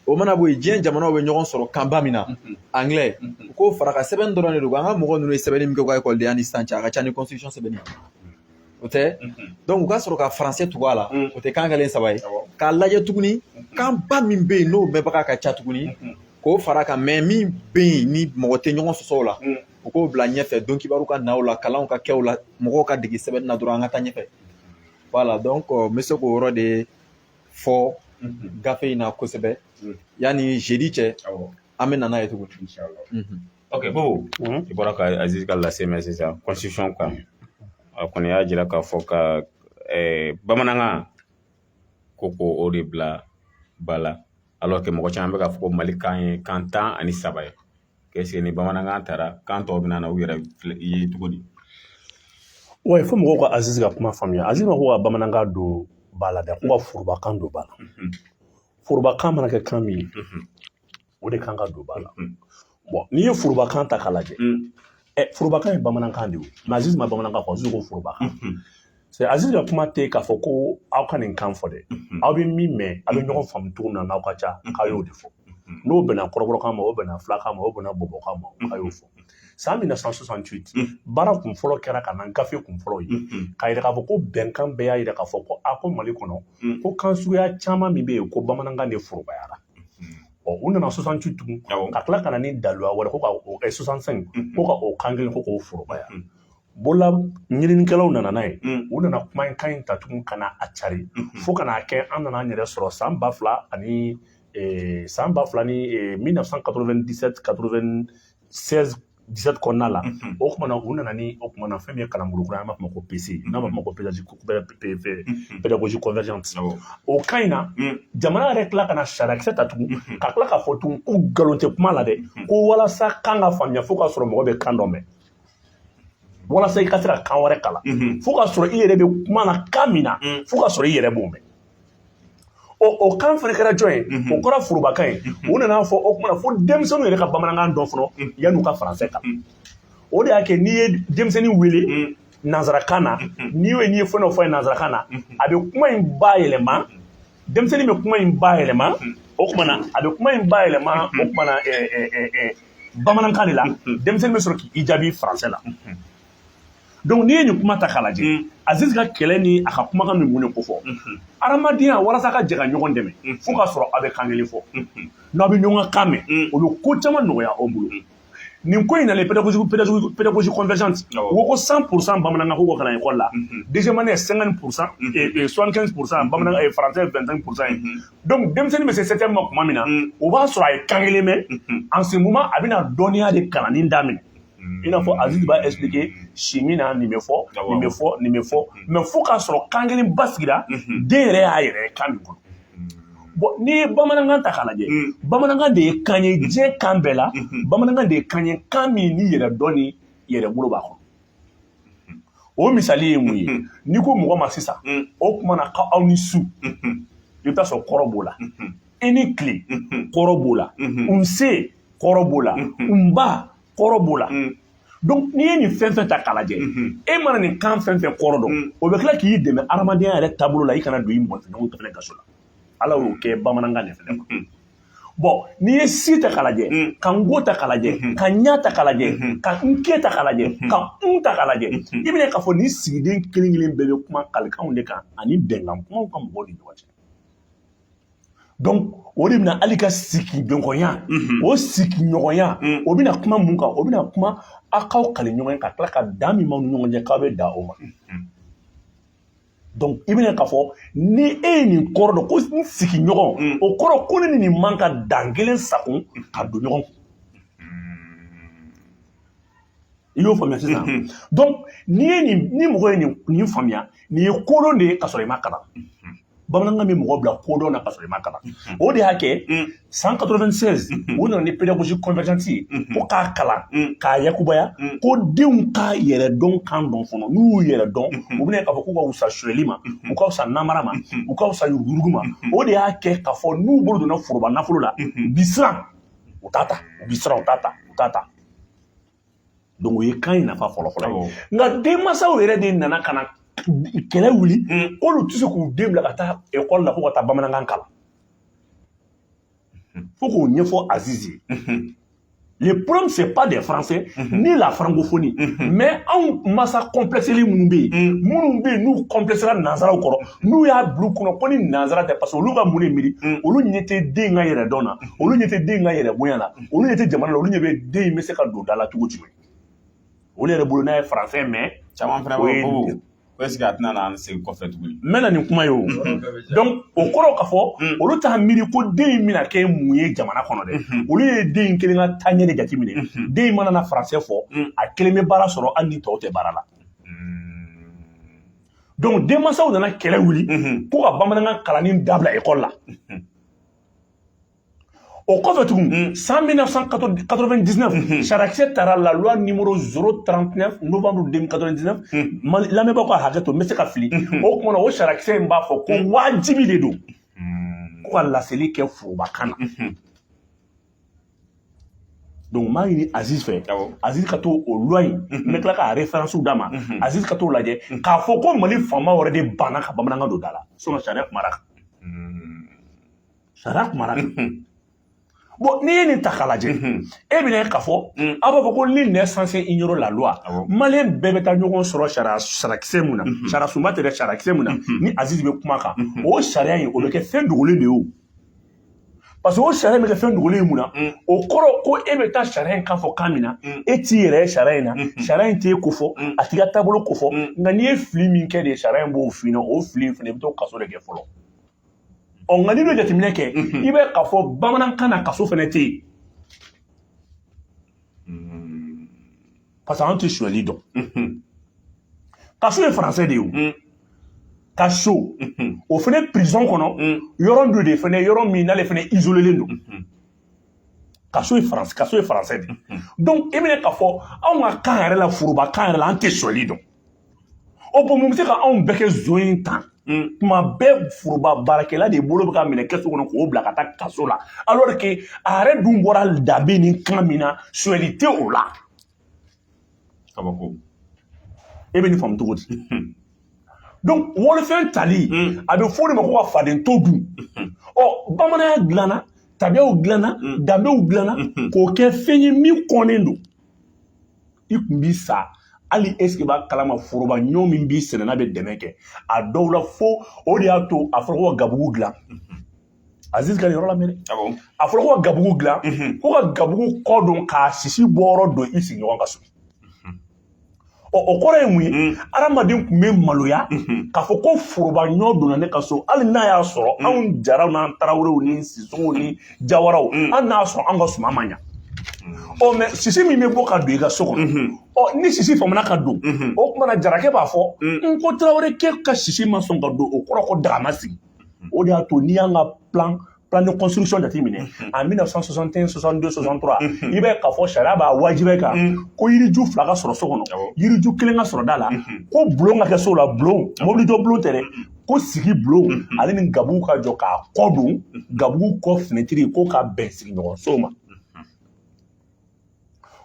O mana bɔ yen, diɲɛ jamanaw bɛ ɲɔgɔn sɔrɔ kanba min na, anglais, u k'o fara ka sɛbɛn dɔrɔn de don. An ka mɔgɔ ninnu ye sɛbɛnni min kɛ u ka ekɔlidenya ni sisan cɛ, a ka ca ni constitution sɛbɛnni ye, o tɛ. Donc u ka sɔrɔ ka français tugu a la, o tɛ kan kɛlen saba ye. K'a lajɛ tuguni, kanba min bɛ yen n'o mɛnbaga ka ca tuguni, k'o fara kan. Mais min bɛ yen ni mɔgɔ tɛ ɲɔgɔn sɔsɔ o la, u k'o bila ɲɛfɛ. Don kibaru ka na o la, kalanw ka kɛ o la, mɔgɔw ka dege sɛbɛnni na dɔrɔn, an ka taa ɲɛfɛ. Voilà, donc n bɛ se k'o yɔrɔ de fɔ gafe in na kosɛbɛ. Yanni jeudi cɛ, an bɛ na n'a ye tuguni. Ok, Bobo, i bɔra ka Aziz ka lase mɛn sisan constitution kan. A kɔni y'a jira k'a fɔ ka bamanankan ko o de bila ba la, alors que mɔgɔ caman bɛ k'a fɔ ko Mali kan ye kan 13 ye. Est-ce que ni bamanankan taara, kan tɔw bɛna na u yɛrɛ ye cogo di? Ouais, fo mɔgɔw ka Aziz ka kuma faamuya. Aziz ma ko ka bamanankan don ba la dɛ, ko ka forobakan don ba la. Forobakan mana kɛ kan min ye, o de kan ka don ba la. Bon, n'i ye forobakan ta k'a lajɛ, forobakan ye bamanankan de ye. Mais Aziz ma bamanankan fɔ, Aziz ko forobakan. C'est Aziz ka kuma tɛ k'a fɔ ko aw ka nin kan fɔ dɛ. Aw bɛ min mɛn, aw bɛ ɲɔgɔn faamu cogo min na, n'aw ka ca, k'a y'o de fɔ. N'o bɛnna kɔrɔbɔrɔkan ma, o bɛnna filakan ma, o bɛnna bɔbɔkan ma, k'a y'o fɔ. San 1968, baara kun fɔlɔ kɛra ka na gafe kun fɔlɔ ye k'a yira k'a fɔ ko bɛnkan bɛɛ y'a yira k'a fɔ ko a ko Mali kɔnɔ, ko kan suguya caman min bɛ yen, ko bamanankan de forobayara. Ɔ, u nana 68 tugun, ka tila ka na ni daluya wɛrɛ, ko ka o 65, ko ka o kan kelen, ko k'o forobaya. Bolola ɲininikɛlaw nana n'a ye, u nana kuma in kan in ta tugun ka na a cari, fo ka n'a kɛ an nana an yɛrɛ sɔrɔ san ba fila ani san ba fila ni 1997, 96, 17 kɔnɔna la. O tuma na, u nana ni o tuma na fɛn min ye kalanbolo kura ye, an b'a fɔ ma ko PC, n'an b'a fɔ ma ko pédagogie convergente. O kan in na, jamana yɛrɛ tila ka na sariyakisɛ ta tugun, ka tila k'a fɔ tugun ko nkalon tɛ kuma la dɛ, ko walasa kan ka faamuya, fo k'a sɔrɔ mɔgɔ bɛ kan dɔ mɛn. Walasa i ka se ka kan wɛrɛ kalan, fo k'a sɔrɔ i yɛrɛ bɛ kuma na kan min na, fo k'a sɔrɔ i yɛrɛ b'o mɛn. O kan fana kɛra jɔn ye? O kɛra forobakan ye. U nana fɔ o kuma na, fo denmisɛnninw yɛrɛ ka bamanankan dɔn fɔlɔ yan'u ka faransɛ kalan. O de y'a kɛ, n'i ye denmisɛnnin wele nanzarakan na, n'i ye fɛn dɔ fɔ a ye nanzarakan na, a bɛ kuma in bayɛlɛma. Denmisɛnnin bɛ kuma in bayɛlɛma, o tuma na a bɛ kuma in bayɛlɛma, o tuma na bamanankan de la, denmisɛnnin bɛ sɔrɔ k'i jaabi faransɛ la. Donc n'i ye nin kuma ta k'a lajɛ, Aziz ka kɛlɛ ni a ka kumakan min mun de ko fɔ adamadenya, walasa ka jɛ ka ɲɔgɔn dɛmɛ, fo k'a sɔrɔ aw bɛ kan kelen fɔ, n'aw bɛ ɲɔgɔn ka kan mɛn, o bɛ ko caman nɔgɔya aw bolo. Nin ko in nalen, pédagogie convergente, u ko ko 100% bamanankan ko kalan école la. Deuxième année, 50% et 75% bamanankan, français 25% ye. Donc denmisɛnnin bɛ se septième ma tuma min na, o b'a sɔrɔ a ye kan kelen mɛn. En ce moment, a bɛna dɔnniya de kalanni daminɛ. I n'a fɔ Aziz b'a expliquer si min na, nin bɛ fɔ, nin bɛ fɔ, nin bɛ fɔ, mais fo k'a sɔrɔ kan kelen basigira, den yɛrɛ y'a yɛrɛ ye kan min kɔnɔ. Bon, n'i ye bamanankan ta k'a lajɛ, bamanankan de ye kan ye diɲɛ kan bɛɛ la. Bamanankan de ye kan ye, kan min ni yɛrɛ dɔn ni yɛrɛ bolo b'a kɔnɔ. O misali ye mun ye? N'i ko mɔgɔ ma sisan, o tuma na k'aw ni su, i bɛ taa sɔrɔ kɔrɔ b'o la. I ni tile, kɔrɔ b'o la. Nse, kɔrɔ b'o la. Nba, kɔrɔ b'o la. Donc n'i ye nin fɛn fɛn ta k'a lajɛ, e mana nin kan fɛn fɛn kɔrɔ dɔn, o bɛ tila k'i dɛmɛ adamadenya yɛrɛ taabolo la, i kana don i mɔgɔ fɛnɛ kaso la. Ala y'o kɛ bamanankan de fɛnɛ ma. Bon, n'i ye si ta k'a lajɛ, ka n ko ta k'a lajɛ, ka ɲa ta k'a lajɛ, ka n ke ta k'a lajɛ, ka n ta k'a lajɛ, i bɛna k'a fɔ nin sigiden kelen kelen bɛɛ bɛ kuma kalikanw de kan ani bɛnkan kumaw ka mɔgɔw ni ɲɔgɔn cɛ. Donc o de bɛna hali ka sigiɲɔgɔnya, o sigiɲɔgɔnya, o bɛna kuma mun kan? O bɛna kuma aw k'aw kali ɲɔgɔn ye, ka tila ka dan min b'aw ni ɲɔgɔn cɛ, k'aw bɛ dan o ma. Donc i bɛna k'a fɔ ni e ye nin kɔrɔ dɔn ko n sigiɲɔgɔn, o kɔrɔ ko ne ni nin man ka dan kelen sakun ka don ɲɔgɔn kun. I y'o faamuya sisan? Donc n'i ye nin, ni mɔgɔ ye nin faamuya, nin ye kodɔn de ye ka sɔrɔ i ma kalan. Bamanankan bɛ mɔgɔ bila kodɔn na ka sɔrɔ i ma kalan. O de y'a kɛ san 96, u nana ni pédagogie convergente ye ko k'a kalan k'a yakubaya, ko denw ka yɛrɛ dɔn, kan dɔn fɔlɔ. N'u y'u yɛrɛ dɔn, u bɛna k'a fɔ k'u ka wusa sonyɛli ma, u ka wusa namara ma, u ka wusa yuruguyurugu ma. O de y'a kɛ k'a fɔ n'u bolo donna foroba nafolo la, u bi siran, u t'a ta, u bi siran, u t'a ta, u t'a ta. Donc o ye kan in nafa fɔlɔ-fɔlɔ ye. Nka denmansaw yɛrɛ de nana ka na kɛlɛ wuli k'olu tɛ se k'u den bila ka taa ekɔli la ko ka taa bamanankan kalan, fo k'o ɲɛfɔ Aziz ye. Le problème, c'est pas des Français ni la francophonie, mais anw masa complexeli minnu bɛ yen, minnu bɛ yen n'u complexera nanzaraw kɔrɔ, n'u y'a bila u kɔnɔ ko ni nanzara tɛ, parce que olu ka mun de miiri? Olu ɲɛ tɛ den ka yɛrɛ dɔn na, olu ɲɛ tɛ den ka yɛrɛ bonya la, olu ɲɛ tɛ jamana la, olu ɲɛ bɛ den in bɛ se ka don da la cogo jumɛn. Olu yɛrɛ bolo, n'a ye français mɛn Caman fana o b'a ye fɔ ko est ce que a tɛna n'an segin kɔfɛ tuguni? N bɛ na nin kuma ye o. Donc o kɔrɔ k'a fɔ olu t'a miiri ko den in bɛna kɛ mun ye jamana kɔnɔ dɛ. Olu ye den in kelen ka taaɲɛ de jateminɛ. Den in mana na français fɔ, a kelen bɛ baara sɔrɔ hali ni tɔw tɛ baara la. Donc denmansaw nana kɛlɛ wuli ko ka bamanankan kalanni dabila ekɔli la. O kɔfɛ tugun, san 1999, sariyakisɛ taara, la loi numéro 039, novembre 2099. Lamɛnbaaw ka hakɛ to, n bɛ se ka fili. O tuma na, o sariyakisɛ in b'a fɔ ko wajibi de don ko ka laseli kɛ forobakan na. Donc n b'a ɲini Aziz fɛ, Aziz ka to o loi in, n bɛ tila k'a référence d'a ma, Aziz ka t'o lajɛ k'a fɔ ko Mali faama wɛrɛ de banna ka bamanankan don da la. Sinon sariya kumara kan, sariya kumara kan. Bon, n'i ye nin ta k'a lajɛ, e bɛna ye k'a fɔ aw b'a fɔ ko nul n'est censé ignorer la loi. Malien bɛɛ bɛ taa ɲɔgɔn sɔrɔ sariya, sariyakisɛ mun na? Sariya sunba tɛ dɛ, sariyakisɛ mun na ni Aziz bɛ kuma kan? O sariya in, o bɛ kɛ fɛn dogolen de ye o, parce que o sariya in bɛ kɛ fɛn dogolen ye mun na? O kɔrɔ ko e bɛ taa sariya in kan fɔ kan min na, e t'i yɛrɛ ye sariya in na, sariya in t'e ko fɔ, a t'i ka taabolo ko fɔ. Nka n'i ye fili min kɛ de, sariya in b'o f'i ɲɛna. O fili in fana, i bɛ t'o kaso de kɛ fɔlɔ. Ɔ, nka n'i bɛ jateminɛ kɛ, i bɛ k'a fɔ bamanankan na, kaso fana tɛ yen, parce que an tɛ sonyali dɔn. Kaso ye français de ye. O kaso, o fana prison kɔnɔ, yɔrɔ dɔ de fana, yɔrɔ min n'ale fana isolélen don. Kaso ye français, kaso ye français de. Donc e bɛna k'a fɔ anw ka kan yɛrɛ la, foroba kan yɛrɛ la, an tɛ sonyali dɔn. O bon, mun bɛ se ka anw bɛɛ kɛ zon in tan? Tuma bɛɛ foroba baarakɛla de bolo bɛ ka minɛ kɛso kɔnɔ k'o bila ka taa kaso la, alors que a yɛrɛ dun bɔra danbe ni kan min na, sonyali tɛ o la. Kabako. E bɛ nin faamu cogo di? Donc wɔlifɛn tali, a bɛ fɔ o de ma ko ka faden to dun. Ɔ, bamananya dilanna, tabiyaw dilanna, danbew dilanna k'o kɛ fɛn ye min kɔnnen don. I kun bi sa hali, est ce que b'a kalama, foroba ɲɔ min b'i sɛnɛ n'a bɛ dɛmɛ kɛ a dɔw la, fo o de y'a to a fɔra ko ka gabugu dilan. Aziz ka nin yɔrɔ lamɛn dɛ. A fɔra ko ka gabugu dilan, ko ka gabugu kɔ don k'a sisi bɔyɔrɔ don i sigiɲɔgɔn ka so. Ɔ, o kɔrɔ ye mun ye? Hadamaden tun bɛ maloya k'a fɔ ko foroba ɲɔ donna ne ka so, hali n'a y'a sɔrɔ anw Jaraw n'an Tarawelew ni Sisow ni Jawaraw, hali n'a y'a sɔrɔ an ka suman ma ɲa. Ɔ, mɛ sisi min bɛ bɔ ka don i ka so kɔnɔ, ɔ, ni sisi famana ka don, o tuma na Jarakɛ b'a fɔ n ko Tarawelekɛ ka sisi ma sɔn ka don, o kɔrɔ ko daga ma sigi. O de y'a to n'i y'an ka plan de construction jateminɛ en 1961, 62, 63, i bɛ k'a fɔ sariya b'a wajibiya kan ko yiriju fila ka sɔrɔ so kɔnɔ, yiriju kelen ka sɔrɔ da la, ko bulon ka kɛ so la, bulon, mobilijɔ bulon tɛ dɛ, ko sigi bulon, ale ni gabugu ka jɔ k'a kɔ don, gabugu kɔ finɛtiri ko ka bɛn sigiɲɔgɔn so ma.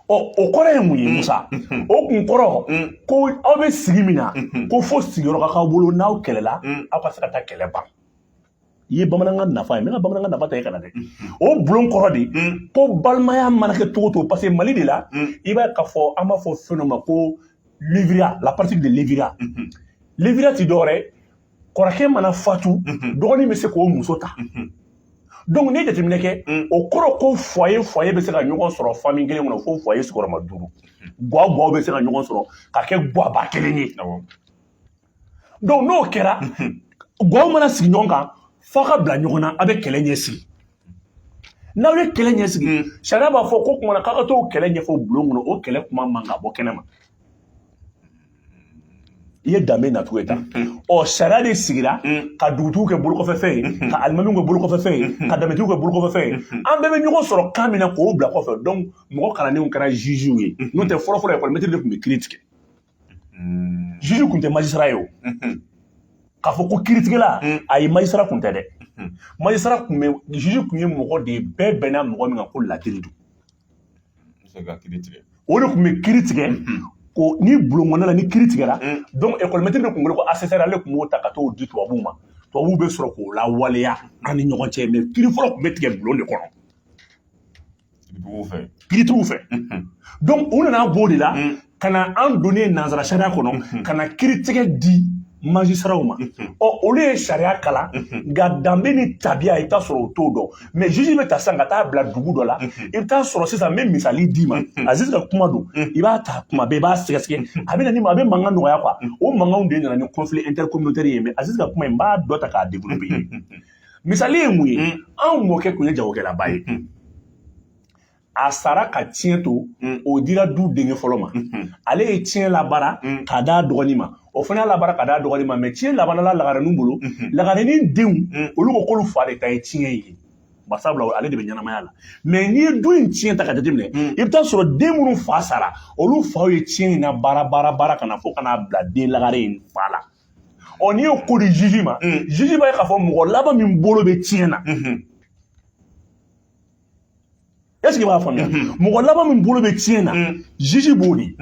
Ɔ, o kɔrɔ ye mun ye, Musa? O kun kɔrɔ ko aw bɛ sigi min na, ko fo sigiyɔrɔ ka k'aw bolo, n'aw kɛlɛla, aw ka se ka taa kɛlɛ ban. I ye bamanankan nafa ye, n bɛ ka bamanankan nafa ta i kana dɛ. O bulon kɔrɔ de ko balimaya mana kɛ cogo o cogo, parce que Mali de la, i b'a ye k'a fɔ an b'a fɔ fɛn dɔ ma ko lévirat, la pratique de lévirat. Lévirat ti dɔwɛrɛ ye, kɔrɔkɛ mana fatu, dɔgɔnin bɛ se k'o muso ta. Donc n'i ye jateminɛ kɛ, o kɔrɔ ko foyer foyer bɛ se ka ɲɔgɔn sɔrɔ famille kelen kɔnɔ, fo foyer sigiyɔrɔma 5, gwa gwaw bɛ se ka ɲɔgɔn sɔrɔ ka kɛ gwaba kelen ye. Donc n'o kɛra, gwaw mana sigi ɲɔgɔn kan, f'a ka bila ɲɔgɔn na, a bɛ kɛlɛ ɲɛsigi. N'aw ye kɛlɛ ɲɛsigi, sariya b'a fɔ ko kuma na k'a ka t'o kɛlɛ ɲɛfɔ bulon kɔnɔ, o kɛlɛ kuma man ka bɔ kɛnɛ ma. I ye danbe nacogo ye tan. Ɔ, sariya de sigira ka dugutigiw kɛ bolokɔfɛfɛn ye, ka alimamiw kɛ bolokɔfɛfɛn ye, ka danbetigiw kɛ bolokɔfɛfɛn ye. An bɛɛ bɛ ɲɔgɔn sɔrɔ kan min na, k'o bila kɔfɛ. Donc mɔgɔ kalannenw kɛra jugew ye. N'o tɛ, fɔlɔ fɔlɔ, école maître de tun bɛ kiiri tigɛ. Juge tun tɛ magistrat ye. O k'a fɔ ko kiiritigɛla, ayi, magistrat tun tɛ dɛ. Magistrat tun bɛ, juge tun ye mɔgɔ de ye, bɛɛ bɛnna mɔgɔ min kan ko ladiri don, o de tun bɛ kiiri tigɛ. Ko ni bulon kɔnɔna la, ni kiiri tigɛra, donc école maître de tun bolo ko assesseur, ale tun b'o ta ka t'o di tubabuw ma. Tubabuw bɛ sɔrɔ k'o lawaleya an ni ɲɔgɔn cɛ. Mais kiiri fɔlɔ tun bɛ tigɛ bulon de kɔnɔ, kiiritigiw fɛ. Donc u nana b'o de la ka na an donnen nanzara sariya kɔnɔ, ka na kiiritigɛ di magistraw ma. Ɔ, olu ye sariya kalan, nka danbe ni tabiya, i bɛ taa sɔrɔ o t'o dɔn. Mais juge bɛ ta sisan ka taa bila dugu dɔ la, i bɛ taa sɔrɔ sisan, n bɛ misali d'i ma, Aziz ka kuma don, i b'a ta kuma bɛɛ, i b'a sɛgɛsɛgɛ, a bɛ na ni a bɛ mankan nɔgɔya quoi. O mankanw de nana ni conflit intercommunautaire ye. Mais Aziz ka kuma in, n b'a dɔ ta k'a développer. Misali ye mun ye? Anw mɔkɛ tun ye jagokɛlaba ye. A sara ka tiɲɛ to, o dira du denkɛ fɔlɔ ma. Ale ye tiɲɛ labaara k'a d'a dɔgɔnin ma, o fana y'a labaara ka d'a dɔgɔnin ma. Mais tiɲɛ labanna lagarenin bolo. Lagarenin denw, olu ko k'olu fa de ta ye tiɲɛ ye, barisabula ale de bɛ ɲɛnamaya la. Mais n'i ye du in tiɲɛ ta ka jateminɛ, i bɛ taa sɔrɔ den minnu fa sara, olu faw ye tiɲɛ in na baara baara baara ka na fo ka n'a bila den lagare in fa la. Ɔ, n'i y'o ko di juge ma, juge b'a ye k'a fɔ mɔgɔ laban min bolo bɛ tiɲɛ na, est ce que i b'a faamuya? Mɔgɔ laban min bolo bɛ tiɲɛ na, juge b'o de.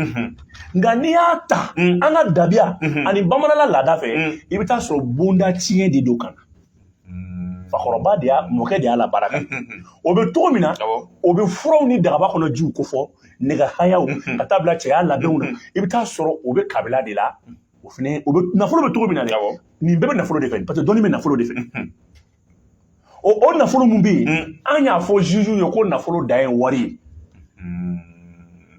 Nka n'i y'a ta an ka dabiya ani bamananla laada fɛ, i bɛ taa sɔrɔ bonda tiɲɛ de don ka na. Fakɔrɔba de y'a, mɔkɛ de y'a la baara kɛ. O bɛ cogo min na, o bɛ furaw ni dagaba kɔnɔ jiw kofɔ, nɛgɛ hayaw ka taa bila cɛya labɛnw na. I bɛ taa sɔrɔ o bɛ kabila de la. O fɛnɛ, o bɛ nafolo bɛ cogo min na dɛ, nin bɛɛ bɛ nafolo de fɛ, parce que dɔnni bɛ nafolo de fɛ. O nafolo mun bɛ yen, an y'a fɔ juge ye ko nafolo dan ye wari ye,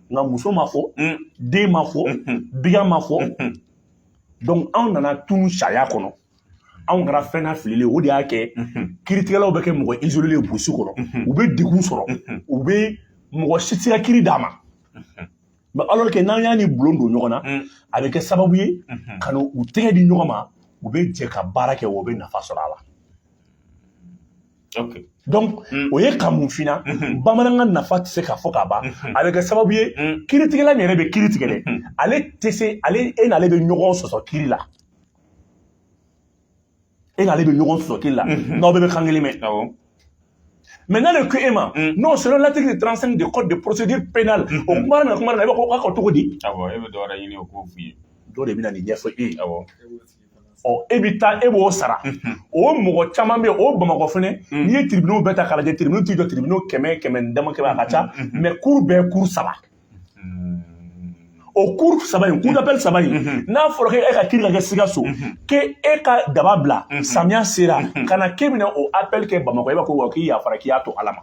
nka muso ma fɔ, den ma fɔ, bigan ma fɔ. Donc anw nana tunu sariya kɔnɔ, anw kɛra fɛn na fililen. O de y'a kɛ kiiritigɛlaw bɛ kɛ mɔgɔ isolé ye burusi kɔnɔ, u bɛ degun sɔrɔ, u bɛ mɔgɔ si tɛ se ka kiiri d'a ma. Mais alors que n'an y'a ni bulon don ɲɔgɔn na, a bɛ kɛ sababu ye ka na u tɛgɛ di ɲɔgɔn ma, u bɛ jɛ ka baara kɛ, o bɛ nafa sɔrɔ a la. Donc o ye ka mun f'i ɲɛna? Bamanankan nafa tɛ se ka fɔ ka ban. A bɛ kɛ sababu ye, kiiritigɛla min yɛrɛ bɛ kiiri tigɛ dɛ, ale tɛ se, ale e n'ale bɛ ɲɔgɔn sɔsɔ kiiri la, e n'ale bɛ ɲɔgɔn sɔsɔ kiiri la, n'aw bɛɛ bɛ kan kelen mɛn. Mais n'ale ko e ma non, selon l'article 35 du code de procédure pénale, o kuma na, kuma na, i b'a fɔ k'a ka cogo di? Awɔ, e bɛ dɔ wɛrɛ ɲini o k'o f'i ye. Dɔ de bɛ na nin ɲɛfɔ e ye. Ɔ, e bɛ taa, e b'o sara. O mɔgɔ caman bɛ yen o Bamakɔ fɛnɛ. N'i ye tribunaux bɛɛ ta k'a lajɛ, tribunaux t'i jɔ tribunaux 100, 100 dama kɛmɛ, a ka ca. Mais cour bɛɛ ye cour saba. O cour saba in, cour d'appel saba in, n'a fɔra k'e ka kiiri ka kɛ Sikaso, k'e e ka daba bila, samiya sera ka na k'e bɛna o appel kɛ Bamakɔ, e b'a ko wa k'i yafara, k'i y'a to Ala ma.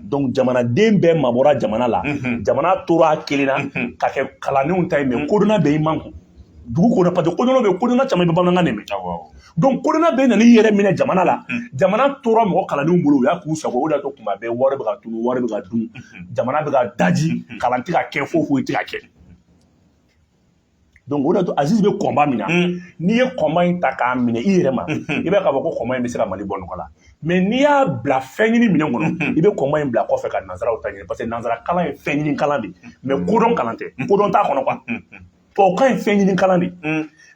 Donc jamanaden bɛɛ mabɔra jamana la, jamana tora a kelen na ka kɛ kalandenw ta ye. Mais kodɔnna bɛɛ y'i makun dugu kɔnɔ, parce que kodɔnna bɛ, kodɔnna caman bɛ bamanankan de mɛn. Donc kodɔnna bɛɛ nana i yɛrɛ minɛ jamana la, jamana tora mɔgɔ kalandenw bolo, u y'a k'u sago. O de y'a to kuma bɛɛ wari bɛ ka tunu, wari bɛ ka dun, jamana bɛ ka daji, kalan tɛ ka kɛ, foyi foyi tɛ ka kɛ. Donc o de y'a to Aziz bɛ combat min na, n'i ye combat in ta k'a minɛ i yɛrɛ ma, i b'a ye k'a fɔ ko combat in bɛ se ka Mali bɔ nɔgɔ la. Mais n'i y'a bila fɛn ɲini minɛn kɔnɔ, i bɛ combat in bila kɔfɛ ka nanzaraw ta ɲini, parce que nanzara kalan ye fɛn ɲini kalan de, mais kodɔn kalan tɛ, kodɔn t'a kɔnɔ quoi. Tubabukan ye fɛn ɲini kalan de,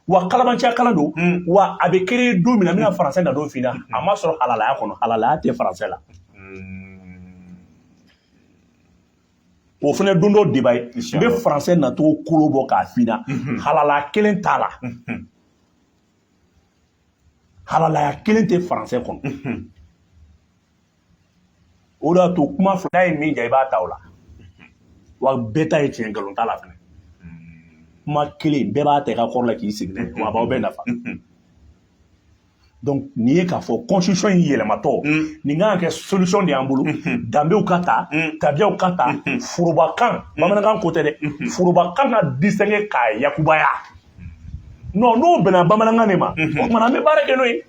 wa kalabanciya kalan don. Wa a bɛ créer don min na, n bɛna faransɛ na don f'i ɲɛna, a ma sɔrɔ halalaya kɔnɔ, halalaya tɛ faransɛ la. O fana don dɔ débat ye, n bɛ faransɛ nacogo kolo bɔ k'a f'i ɲɛna. Halalaya kelen t'a la, halalaya kelen tɛ faransɛ kɔnɔ. O de y'a to kuma fila n'a ye min diya, i b'a ta o la. Wa bɛɛ ta ye tiɲɛ, nkalon t'a la fɛnɛ. Kuma kelen bɛɛ b'a ta i ka kɔrɔ la k'i sigi n'a ye, wa a b'aw bɛɛ nafa. Donc nin ye k'a fɔ constitution in yɛlɛmatɔ, nin kan ka kɛ solution de y'an bolo. Danbew ka ta, tabiyaw ka ta, forobakan, bamanankan ko tɛ dɛ, forobakan ka distinguer k'a yakubaya. Non, n'o bɛnna bamanankan de ma, o tuma na an bɛ baara kɛ n'o ye.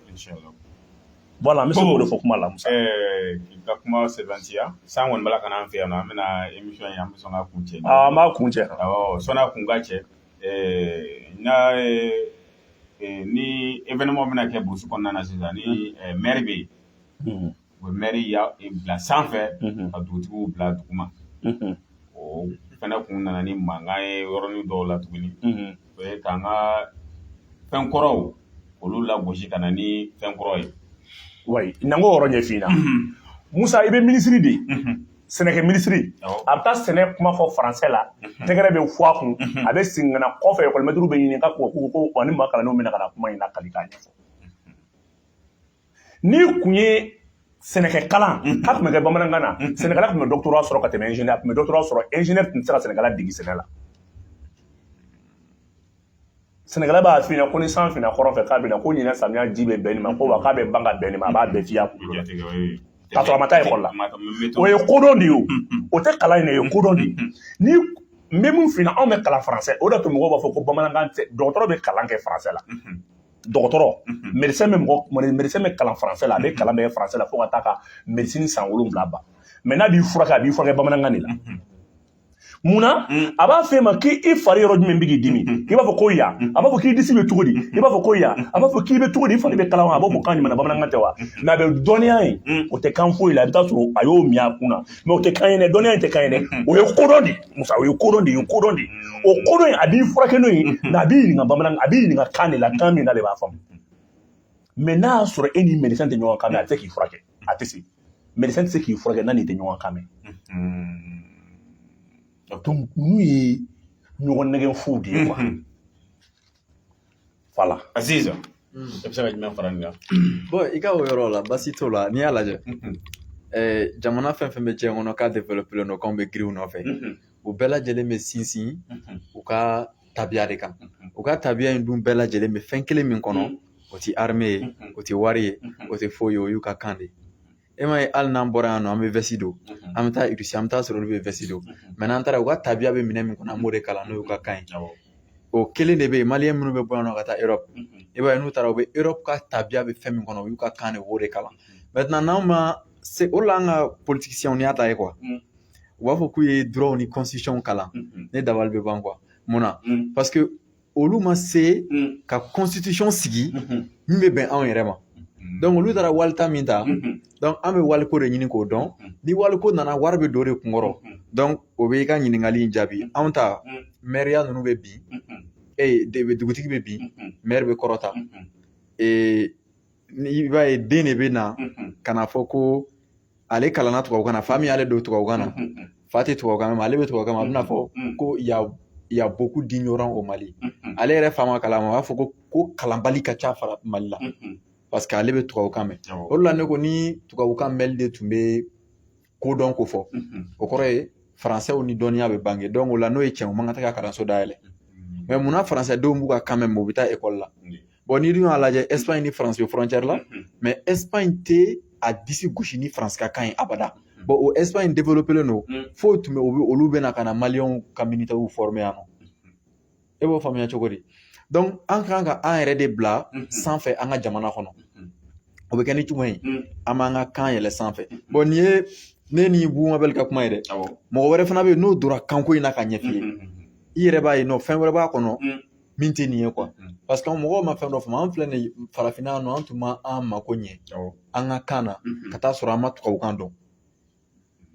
Voilà, an bɛ se k'o de fɔ kuma la, Musa. K'i ka kuma sɛbɛntiya, san kɔni bala ka n'an fɛ yan nɔ, an bɛna émission in, an bɛ sɔn ka kun cɛ. An b'a kun cɛ. Awɔ, sɔnni a kun ka cɛ, n'a ni événement bɛna kɛ brousse kɔnɔna na sisan, ni maire bɛ yen, u bɛ maire ya bila sanfɛ ka dugutigiw bila duguma. O fɛnɛ kun nana ni mankan ye yɔrɔnin dɔw la tuguni. O ye k'an ka fɛn kɔrɔw olu lagosi ka na ni fɛn kɔrɔ ye. Oui, na n k'o yɔrɔ ɲɛf'i ɲɛna, Musa. I bɛ minisiri de ye, sɛnɛkɛ minisiri, a bɛ taa sɛnɛ kuma fɔ faransɛ la, tɛgɛrɛ bɛ fɔ a kun, a bɛ segin ka na kɔfɛ, ekɔlimɛtiriw bɛ ɲini ka ko ani maa kalannenw bɛna ka na kuma in lakali k'a ɲɛfɔ. N'i kun ye sɛnɛkɛ kalan k'a tun bɛ kɛ bamanankan na, sɛnɛkɛla tun bɛ doctorat sɔrɔ ka tɛmɛ ingénieur. A tun bɛ doctorat sɔrɔ, ingénieur tun tɛ se ka sɛnɛkɛla degi sɛnɛ la. Sɛnɛkɛla b'a f'i ɲɛna ko ni san finna kɔrɔn fɛ k'a bɛ na, ko ɲinɛ samiya ji bɛ bɛn nin ma, ko wa k'a bɛ ban ka bɛn nin ma, a b'a bɛɛ f'i y'a kunkolo la k'a sɔrɔ a ma taa ekɔli la. O ye kodɔn de ye, o o tɛ kalan in de ye, o ye kodɔn de ye. Ni n bɛ mun f'i ɲɛna, anw bɛ kalan faransɛ, o de to mɔgɔw b'a fɔ ko bamanankan tɛ. Dɔgɔtɔrɔ bɛ kalan kɛ faransɛ la, dɔgɔtɔrɔ, médecin bɛ, mɔgɔ médecin bɛ kalan faransɛ la, a bɛ kalan bɛ kɛ faransɛ la fo ka taa ka médecine san 7 ban. Mais n'a b'i furakɛ, a b'i furakɛ bamanankan de la. Munna? A b'a f'e ma k'i fari yɔrɔ jumɛn bɛ k'i dimi, i b'a fɔ ko yan. A b'a fɔ k'i disi bɛ cogo di, i b'a fɔ ko yan. A b'a fɔ k'i bɛ cogo di, i fari bɛ kala wa, a b'o fɔ kan jumɛn na? Bamanankan tɛ wa? Mais a bɛ dɔnniya ye, o tɛ kan foyi la. I bɛ taa sɔrɔ a y'o min a kun na, mais o tɛ kan ye dɛ, dɔnniya in tɛ kan ye dɛ, o ye kodɔn de ye, Musa, o ye kodɔn de ye, kodɔn de ye. O kodɔn in, a b'i furakɛ n'o ye, mais a b'i ɲininka bamanankan, a b'i ɲininka kan de la, kan min n'ale b'a faamu. Mais n'a y'a sɔrɔ e ni médecin tɛ ɲɔgɔn kan mɛn, a tɛ se k'i furakɛ, a tɛ se. Médecin tɛ se k'i furakɛ n'a n'i tɛ ɲɔgɔn kan mɛn. Donc ninnu ye ɲɔgɔn nɛgɛn fuw de ye, quoi, voilà. Aziz, e bɛ se ka jumɛn fara nin kan? Bon, i ka o yɔrɔ la, basi t'o la. N'i y'a lajɛ, jamana fɛn fɛn bɛ diɲɛ kɔnɔ k'a développé don, k'anw bɛ girin u nɔfɛ, u bɛɛ lajɛlen bɛ sinsin u ka tabiya de kan. U ka tabiya in dun bɛɛ lajɛlen bɛ fɛn kelen min kɔnɔ, o ti armée ye, o ti wari ye, o tɛ foyi ye, o y'u ka kan de ye. E m'a ye, hali n'an bɔra yan nɔ, an bɛ veste don, an bɛ taa Russie, an bɛ taa sɔrɔ olu bɛ veste don. Mais n'an taara, u ka tabiya bɛ minɛ min kɔnɔ, an b'o de kalan, n'o y'u ka kan ye. O kelen de bɛ yen. Malien minnu bɛ bɔ yan nɔ ka taa Europe, i b'a ye n'u taara, u bɛ Europe ka tabiya bɛ fɛn min kɔnɔ, o y'u ka kan de, u b'o de kalan. Maintenant, n'anw ma se o la, an ka politiciens, n'i y'a ta ye, quoi, u b'a fɔ k'u ye droit ni constitution kalan, ne dabali bɛ ban, quoi. Mun na? Parce que olu ma se ka constitution sigi min bɛ bɛn anw yɛrɛ ma. Donc olu taara walita min ta, donc an bɛ waliko de ɲini k'o dɔn. Ni waliko nana, wari bɛ don o de kunkɔrɔ. Donc o bɛ i ka ɲininkali in jaabi. Anw ta, maire ninnu bɛ bin, dugutigi bɛ bin, maire bɛ kɔrɔta. I b'a ye, den de bɛ na ka na fɔ ko ale kalanna tubabukan na, fa min y'ale don tubabukan na, fa tɛ tubabukan mɛn, ale bɛ tubabukan mɛn. A bɛna fɔ ko y a beaucoup d'ignorants au Mali. Ale yɛrɛ fa ma kalan, a b'a fɔ ko kalanbali ka ca fara Mali la, parce que ale bɛ tubabukan mɛn. O de la ne ko ni tubabukan mɛnli de tun bɛ kodɔn ko fɔ, o kɔrɔ ye faransɛw ni dɔnniya bɛ bange. Donc o la, n'o ye tiɲɛ, o man kan tɛ ka kalanso dayɛlɛ. Mais munna faransɛ denw b'u ka kan mɛn, mais u bɛ taa ekɔli la? Bon, n'i dun y'a lajɛ, Espagne ni France bɛ frontière la, mais Espagne tɛ a disi gosi ni France ka kan ye abada. Bon, o Espagne développé don fo tun bɛ olu bɛ na ka na Malienw ka militaires former yan nɔ. E b'o faamuya cogo di? Donc an kan ka an yɛrɛ de bila sanfɛ an ka jamana kɔnɔ. O bɛ kɛ ni jumɛn ye? An b'an ka kan yɛlɛ sanfɛ. Bon, nin ye ne ni Bubu Mabel ka kuma ye dɛ. Mɔgɔ wɛrɛ fana bɛ yen, n'o donna kanko in na ka ɲɛf'i ye, i yɛrɛ b'a ye nɔ, fɛn wɛrɛ b'a kɔnɔ min tɛ nin ye, quoi. Parce que mɔgɔw ma fɛn dɔ faamu. An filɛ nin ye farafinna yan nɔ, an tun ma an mako ɲɛ an ka kan na ka taa sɔrɔ an ma tubabukan dɔn.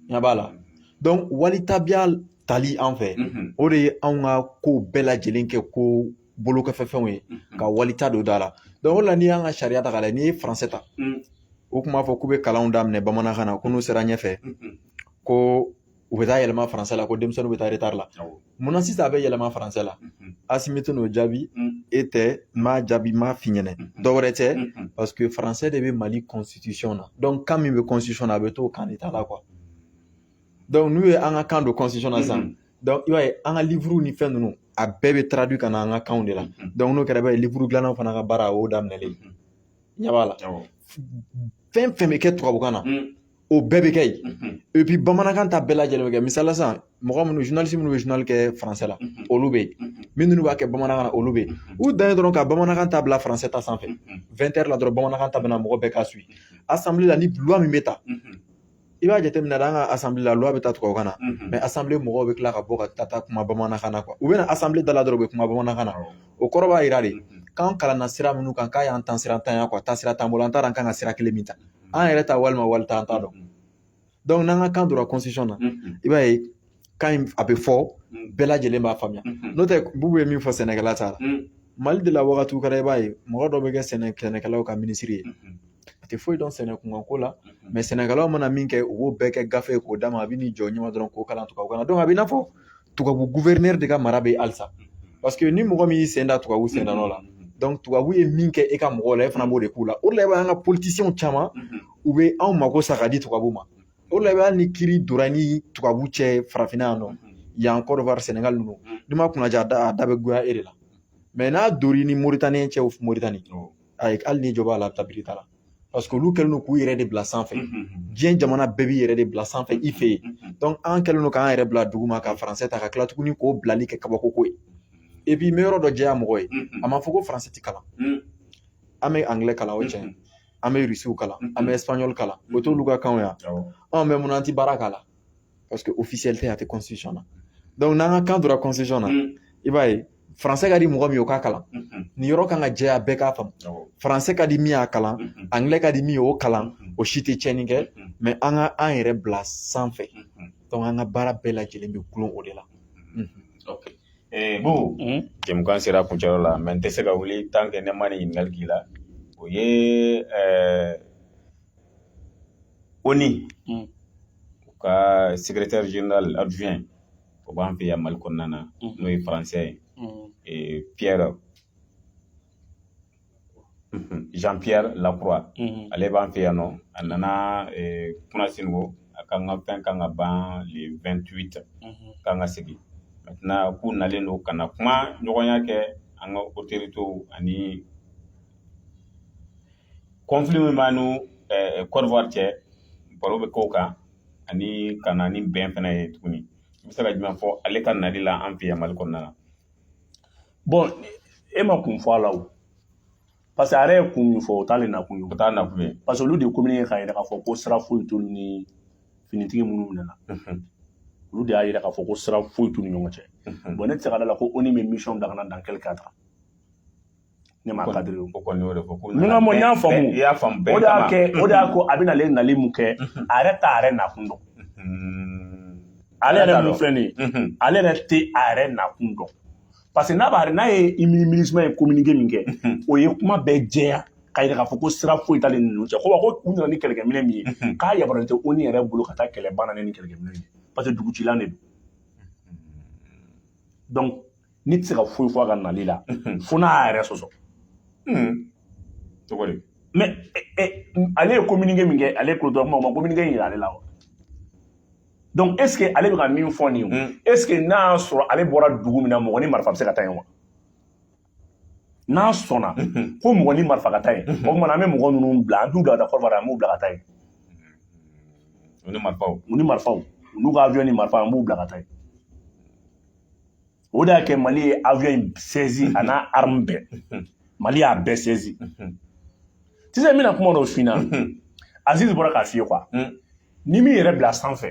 Ɲɛ b'a la. Donc wali tabiya tali an fɛ, o de ye anw ka kow bɛɛ lajɛlen kɛ ko bolokɔfɛfɛnw ye, ka walita don da la. Donc o de la, n'i y'an ka sariya ta k'a lajɛ, n'i ye faransɛ ta, u tun b'a fɔ k'u bɛ kalanw daminɛ bamanankan na, ko n'u sera ɲɛfɛ, ko u bɛ taa yɛlɛma faransɛ la, ko denmisɛnninw bɛ taa retard la. Munna sisan a bɛ yɛlɛma faransɛ la? Asimi tɛ n'o jaabi, e tɛ n m'a jaabi, n m'a f'i ɲɛna. Dɔ wɛrɛ tɛ, parce que faransɛ de bɛ Mali constitution na. Donc kan min bɛ constitution na, a bɛ t'o kan de ta la, quoi. Donc n'u ye an ka kan don constitution na sisan, donc i b'a ye, an ka livre ni fɛn ninnu, a bɛɛ bɛ traduit ka na an ka kanw de la. Donc n'o kɛra, i b'a ye, livre dilannaw fana ka baara, a y'o daminɛlen. Ɲɛ b'a la, fɛn fɛn bɛ kɛ tubabukan na, o bɛɛ bɛ kɛ yen. Et puis bamanankan ta bɛɛ lajɛlen bɛ kɛ. Misali sisan, mɔgɔ minnu, journaliste minnu bɛ journal kɛ français la, olu bɛ yen. Minnu b'a kɛ bamanankan na, olu bɛ yen. U dan ye dɔrɔn ka bamanankan ta bila français ta sanfɛ. 20 heures la dɔrɔn, bamanankan ta bɛna, mɔgɔ bɛɛ ka suit. Assemblée la, ni loi min bɛ ta, i b'a jateminɛ, an ka assemblée la, loi bɛ ta tubabukan na, mais assemblée mɔgɔw bɛ tila ka bɔ ka taa kuma bamanankan na quoi. U bɛ na assemblée da la dɔrɔn, u bɛ kuma bamanankan na. O kɔrɔ b'a jira de k'an kalanna sira minnu kan, k'a y'an tan sira tanya quoi. Taa sira t'an bolo, an t'a dɔn an kan ka sira kelen min ta, an yɛrɛ ta walima wali ta, an t'a dɔn. Donc n'an ka kan donna constitution na, i b'a ye kan in a bɛ fɔ, bɛɛ lajɛlen b'a faamuya. N'o tɛ, Bubu ye min fɔ sɛnɛkɛla ta la, Mali de la, wagatiw kɛra, i b'a ye mɔgɔ dɔ bɛ kɛ sɛnɛkɛlaw ka minisiri ye, a tɛ foyi dɔn sɛnɛ kunkanko la, mais sɛnɛkɛlaw mana min kɛ, u b'o bɛɛ kɛ gafe ye k'o d'a ma. A bɛ n'i jɔ ɲɛma dɔrɔn k'o kalan tubabukan na. Donc a bɛ i n'a fɔ tubabu gouverneur de ka mara bɛ yen halisa, parce que ni mɔgɔ min y'i sen da tubabu sen da nɔ la, donc tubabu ye min kɛ e ka mɔgɔw la, e fana b'o de k'u la. O de la, i b'a ye an ka politiciens caman, u bɛ anw mako sa ka di tubabu ma. O de la, i b'a ye hali ni kiiri donna ni tubabu cɛ farafinna yan nɔ, yan Côte d'Ivoire, Sénégal ninnu, n'i ma kunnaja, a da bɛ goya e de la. Mais n'a dor'i ni Mauritanien cɛ, Moritani, ayi, hali ni jɔ b'a la, a bɛ taa biri ta la, parce que olu kɛlen don k'u yɛrɛ de bila sanfɛ. Diɲɛ jamana bɛɛ b'i yɛrɛ de bila sanfɛ i fɛ yen. Donc an kɛlen don k'an yɛrɛ bila dugu ma, ka français ta, ka tila tuguni k'o bilali kɛ kabako ko ye. Et puis n bɛ yɔrɔ dɔ jɛya mɔgɔ ye, a ma fɔ ko français ti kalan. An bɛ anglais kalan, o tiɲɛ, an bɛ russiw kalan, an bɛ espagnol kalan, o t'olu ka kanw ya. Ɔn, mais munna an ti baara k'a la? Parce que officiel tɛ, a tɛ constitution na. Donc n'an ka kan donna constitution na, i b'a ye français ka di mɔgɔ min ye, o k'a kalan. Nin yɔrɔ kan ka jɛya, bɛɛ k'a faamu. Français ka di min y'a kalan, anglais ka di min ye, o kalan. O si tɛ tiɲɛni kɛ, mais an ka an yɛrɛ bila sanfɛ. Donc an ka baara bɛɛ lajɛlen bɛ gulon o de la. Ok, Bubu, jɛmukan sera kuncɛyɔrɔ la, mais n tɛ se ka wuli tant que ne ma nin ɲininkali k'i la. O ye ONU u ka secrétaire général adjoint, o b'an fɛ yan Mali kɔnɔna na, n'o ye français ye, Pierre Jean-Pierre Lacroix, ale b'an fɛ yan nɔ. A nana kunasinigo, a kan ka fɛn kan ka ban le 28, kan ka segin. Maintenant k'u nalen don ka na kuma ɲɔgɔnya kɛ an ka autorités ani conflit min b'an n'u Côte d'Ivoire cɛ, baro bɛ k'o kan ani ka na ni bɛn fana ye tuguni. I bɛ se ka jumɛn fɔ ale ka nali la an fɛ yan Mali kɔnɔna na? Bon, e ma kun fɔ a la o, parce que a yɛrɛ ye kun min fɔ, o t'ale nakun ye. O t'a nakun ye. Parce que olu de ye communiqué k'a yira k'a fɔ ko sira foyi t'olu ni finitigi minnu minɛna. Olu de y'a yira k'a fɔ ko sira foyi t'u ni ɲɔgɔn cɛ. Bon, ne tɛ se ka da la ko ONU bɛ mission bila ka na dans quel cadre, ne m'a cadre o. O kɔni y'o de fɔ ko Ni ka mɔ n y'a faamu. I y'a faamu bɛn O de y'a kama. kɛ, o de y'a ko a bɛ nalen nali mun kɛ, a yɛrɛ t'a yɛrɛ nakun dɔn. Ale yɛrɛ mun filɛ nin ye, ale yɛrɛ tɛ a yɛrɛ nakun dɔn, parce que n'a b'a n'a ye MINUSMA ye communiqué min kɛ, o ye kuma bɛɛ jɛya k'a yira k'a fɔ ko sira foyi t'ale ni ninnu cɛ, ko wa ko u nana ni kɛlɛkɛminɛ min ye, k'a yamaruyalen tɛ ONU yɛrɛ bolo ka taa kɛlɛ banna ni kɛlɛkɛminɛ ye, parce que dugucilan de don. Donc ne tɛ se ka foyi fɔ a ka nali la fo n'a y'a yɛrɛ sɔsɔ. Cogo di? Mais ale ye communiqué min kɛ, ale kulo kuma, o ma communiqué in yira ale la wa? Donc est ce que ale bɛ ka min fɔ nin ye, est ce que n'a y'a sɔrɔ ale bɔra dugu min na, mɔgɔ ni marifa bɛ se ka taa yen wa? N'a sɔnna ko mɔgɔ ni marifa ka taa yen, o tuma na an bɛ mɔgɔ ninnu bila, an t'u bila ka taa Côte d'Ivoire, an b'u bila ka taa yen. U ni marifaw. U ni marifaw, u n'u ka avion ni marifa, an b'u bila ka taa yen. O de y'a kɛ Mali ye avion in saisi, a n'a arme bɛɛ, Mali y'a bɛɛ saisi. Sisan n bɛna kuma dɔ f'i ɲɛna. Aziz bɔra k'a f'i ye quoi, ni min yɛrɛ bila sanfɛ,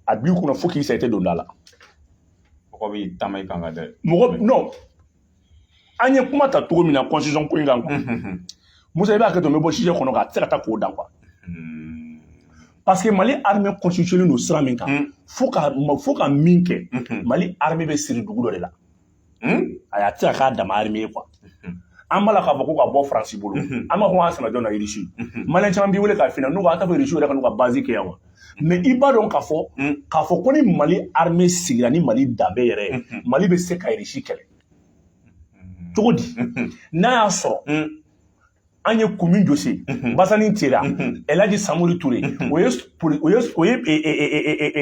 a b'i kunna fo k'i sa, i tɛ don da la. Mɔgɔ b'i taama i kan ka dɛ. Mɔgɔ non, an ye kuma ta cogo min na constitution ko in kan quoi, Musa, i b'a kɛ to, n bɛ bɔ sujet kɔnɔ quoi, a tɛ se ka taa k'o dan quoi, parce que Mali armée constitutionnelle don sira min kan, fo ka min kɛ, Mali armée bɛ siri dugu dɔ de la. Ayi, a tɛ se ka k'a dama armée ye quoi. An b'a la k'a fɔ ko ka bɔ Faransi bolo, an b'a fɔ k'an sama jɔn na Irisi. Maliyɛn caman b'i wele k'a f'i ɲɛna n'u ko an t'a fɔ Irisi yɛrɛ ka n'u ka base kɛ yan wa. Mais i b'a dɔn k'a fɔ ko ni Mali armée sigira ni Mali danbe yɛrɛ ye, Mali bɛ se ka Irisi kɛlɛ cogo di? N'a y'a sɔrɔ an ye Kumin Jose, Basani Tera, Elhaji Samori Touré, o ye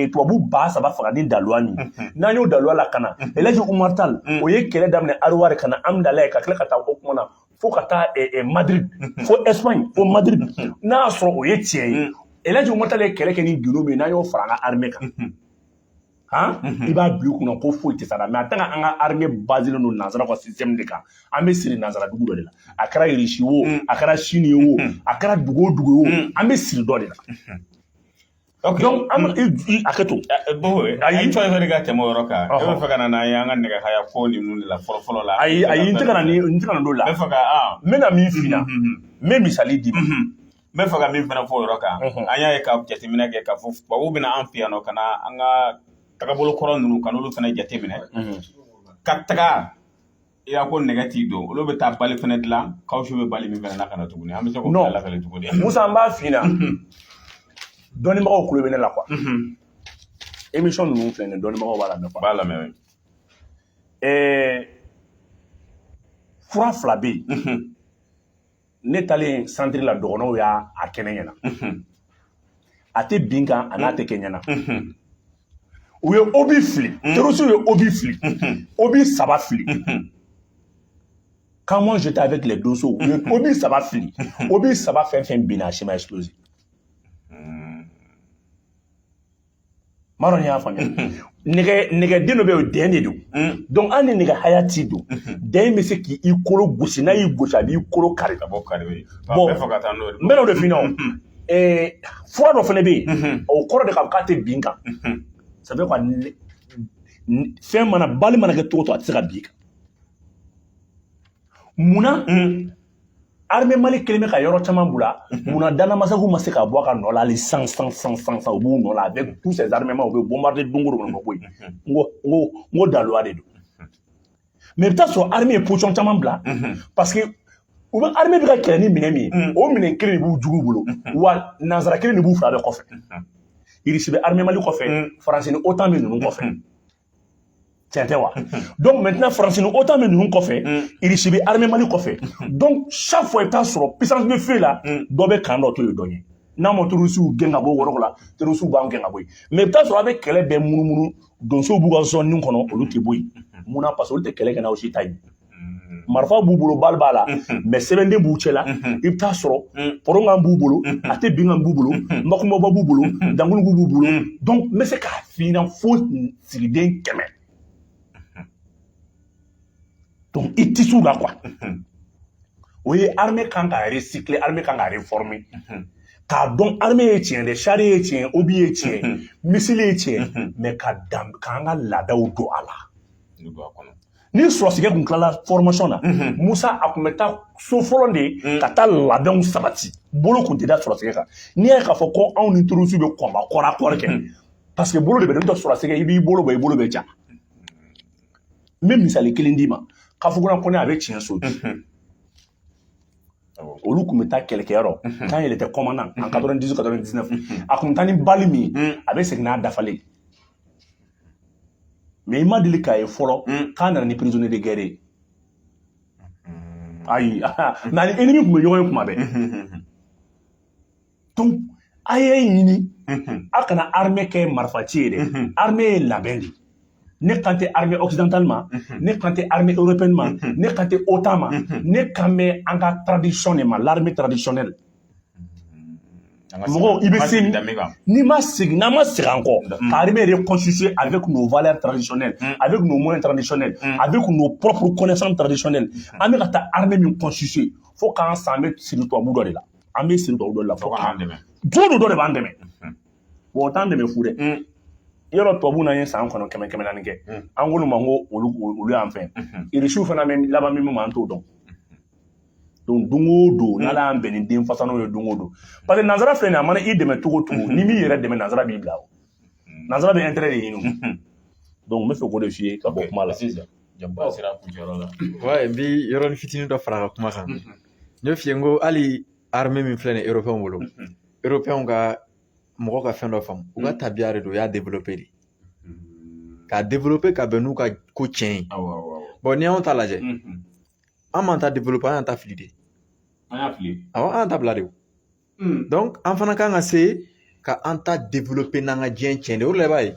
tubabu 3000 faga ni daluwa min, n'an y'o daluwa lakana, Elhaji Umar Tal, o ye kɛlɛ daminɛ Ariwari ka na Amdalaye, ka tila ka taa o kuma na. Fo ka taa Madrid, fo Espagne, fo Madrid. N'a y'a sɔrɔ o ye tiɲɛ ye, Elhaji Umar Tall ye kɛlɛ kɛ ni gindo min ye, n'an y'o fara an ka armée kan, han, i b'a bila i kunna ko foyi tɛ s'a la. Mais en tant que an ka armée basé don nanzara ka système de kan, an bɛ siri nanzara dugu dɔ de la. A kɛra Russie o, a kɛra Chine ye o, a kɛra dugu o dugu ye o, an bɛ siri dɔ de la. Donc an bɛ hakɛ to. Bon, ayi, cɔ ka tɛmɛ o yɔrɔ kan, e bɛ fɛ ka na n'an ye an ka nɛgɛhaya ko ninnu de la fɔlɔ fɔlɔ la. Ayi ayi, n tɛ ka na ni, n tɛ ka na n'o la. N bɛ fɛ ka N bɛna min f'i ɲɛna, n bɛ misali d'i ma. N bɛ fɛ ka min fana fɔ o yɔrɔ kan, an y'a ye ka jateminɛ kɛ k'a fɔ tubabuw bɛna an fɛ yan nɔ ka na an ka tagabolo kɔrɔ ninnu, ka n'olu fana jateminɛ ka taga. I y'a ko nɛgɛ t'i don, olu bɛ taa balle fana dilan, caoutchouc bɛ balle min fana na ka na tuguni, an bɛ se k'o fana lakale cogo di? Musa, n b'a f'i ɲɛna, dɔnnibagaw tulo bɛ ne la quoi. Émission ninnu filɛ nin ye, dɔnnibagaw b'a lamɛn quoi. B'a lamɛn. Fura fila bɛ yen. Ne taalen centre la, dɔgɔnɔw y'a a kɛnɛ ɲɛna. A tɛ bin kan, a n'a tɛ kɛ ɲɛna. U ye obus fili, terroristes ye obus fili, obus saba fili. Quand moi j'étais avec les donsos, u ye obus saba fili, obus saba fɛn fɛn binna, a si ma explosé. M'a dɔn n'i y'a faamuya. Nɛgɛ, nɛgɛden dɔ bɛ yen, o dɛn de don. Donc hali ni nɛgɛ haya t'i don, dɛn bɛ se k'i kolo gosi. N'a y'i gosi, a b'i kolo kari. Ka bɔ kari. Bon, n bɛ fɛ ka taa n'o ye. N bɛna o de f'i ɲɛna o. Fura dɔ fana bɛ yen, o kɔrɔ de k'a fɔ k'a tɛ bin kan. Ça veut quoi? Fɛn mana, balle mana kɛ cogo o cogo, a tɛ se ka bin kan. Munna armée Mali kelen bɛ ka yɔrɔ caman bila? Munna Danamasagu ma se ka bɔ a ka nɔ la hali san san san san san? U b'u nɔ la avec tous ces armements, u bɛ bombarder don o don, u ma bɔ yen. N ko daluya de don. Mais i bɛ taa sɔrɔ armée ye position caman bila, parce que u bɛ armée bɛ ka kɛlɛ ni minɛn min ye, o minɛn kelen de b'u jugu bolo, wa nanzara kelen de b'u fila bɛɛ kɔfɛ. Irisi bɛ armée Mali kɔfɛ, Faransi ni OTAN bɛ ninnu kɔfɛ. Tiɲɛ tɛ wa? Donc maintenant, Faransi ni OTAN bɛ ninnu kɔfɛ, Irisi bɛ armée Mali kɔfɛ. Donc chaque fois, i bɛ taa sɔrɔ puissance bɛ feu la, dɔ bɛ kan dɔ to yen, dɔ ɲɛ. N'a ma terroriste gɛn ka bɔ o yɔrɔ la, terroriste b'an gɛn ka bɔ yen. Mais i bɛ taa sɔrɔ a bɛ kɛlɛ bɛɛ munumunu, donsow b'u ka zone kɔnɔ, olu tɛ bɔ yen. Munna? Parce que olu tɛ kɛlɛ kɛ n'aw si ta ye. Marifa b'u bolo, balle b'a la, mais sɛbɛnden b'u cɛ la. I bɛ taa sɔrɔ poronkan b'u bolo, a tɛ binkan b'u bolo, makumaba b'u bolo, dankulugu b'u bolo. Donc n bɛ se k'a f'i ɲɛna fo sigiden 100. Donc i tɛ s'u la quoi. O ye armée kan ka recycler, armée kan ka réformer. K'a dɔn armée ye tiɲɛ dɛ, char ye tiɲɛ, obus ye tiɲɛ, missile ye tiɲɛ, mais ka dan k'an ka laadaw don a la. Ni sɔrɔsikɛ kun tilala formation na, Musa, a kun bɛ taa so fɔlɔ de ye ka taa labɛnw sabati. Bolo kun tɛ da sɔrɔsikɛ kan. N'i y'a ye k'a fɔ ko anw ni terroriste bɛ combat corps à corps kɛ, parce que bolo de bɛ, n'o tɛ sɔrɔsikɛ, i b'i bolo bɔ, i bolo bɛ ja. N bɛ misali kelen d'i ma. Kafukuna Kɔnɛ, a bɛ tiɲɛ so bi. Olu kun bɛ taa kɛlɛkɛyɔrɔ quand il était commandant en 98 99, a kun bɛ taa ni balle min ye, a bɛ segin n'a dafalen. Mais i ma deli k'a ye fɔlɔ k'a nana ni prisonnier de guerre ye. Ayi, mais ani ennemi kun bɛ ɲɔgɔn ye kuma bɛɛ. Donc a ye ɲini, a kana armée kɛ marifaci ye dɛ. Armée ye labɛn de ye. Ne kan tɛ armée occidentale ma, ne kan tɛ armée européenne ma, ne kan tɛ OTAN ma, ne kan bɛ an ka tradition de ma, l'armée traditionnelle. Mɔgɔw, i bɛ se n'i ma segin, n'an ma segin an kɔ ka armée reconstituer avec nos valeurs traditionnelles, avec nos moyens traditionnels, avec nos propres connaissances traditionnelles, an bɛ ka taa armée min constituer, fo k'an san, an bɛ siri tubabu dɔ de la, an bɛ siri tubabu dɔ de la fo k'an dɛmɛ. Don dɔ de b'an dɛmɛ. Bon, o t'an dɛmɛ fu dɛ. Yɔrɔ tubabu n'an ye san kɔnɔ kɛmɛ kɛmɛ naani kɛ, an k'olu ma ko olu y'an fɛn. Irisiw fana bɛ laban min ma, an t'o dɔn. Donc don o don, n'Ala y'an bɛn ni den fasanaw ye don o don, parce que nanzara filɛ nin ye, a mana i dɛmɛ cogo o cogo, n'i m'i yɛrɛ dɛmɛ, nanzara b'i bila o. Nanzara bɛ intérêt de ɲini o. Donc n bɛ fɛ k'o de f'i ye ka bɔ kuma la. Jaba sera kuncɛyɔrɔ la. Ouais, n bi yɔrɔnin fitinin dɔ fara a ka kuma kan. N y'o f'i ye, n ko hali armée min filɛ nin ye européen bolo, européen ka mɔgɔ ka fɛn dɔ faamu, u ka tabiya de don, u y'a développer de k'a développer ka bɛn n'u ka ko tiɲɛ ye. Bon, n'i y'anw ta lajɛ, an m'an ta développer, an y'an ta fili de. An y'a fili. Awɔ, an y'an ta bila de. Donc an fana kan ka se Ka an ta développer n'an ka diɲɛ tiɲɛ de. O de la i b'a ye,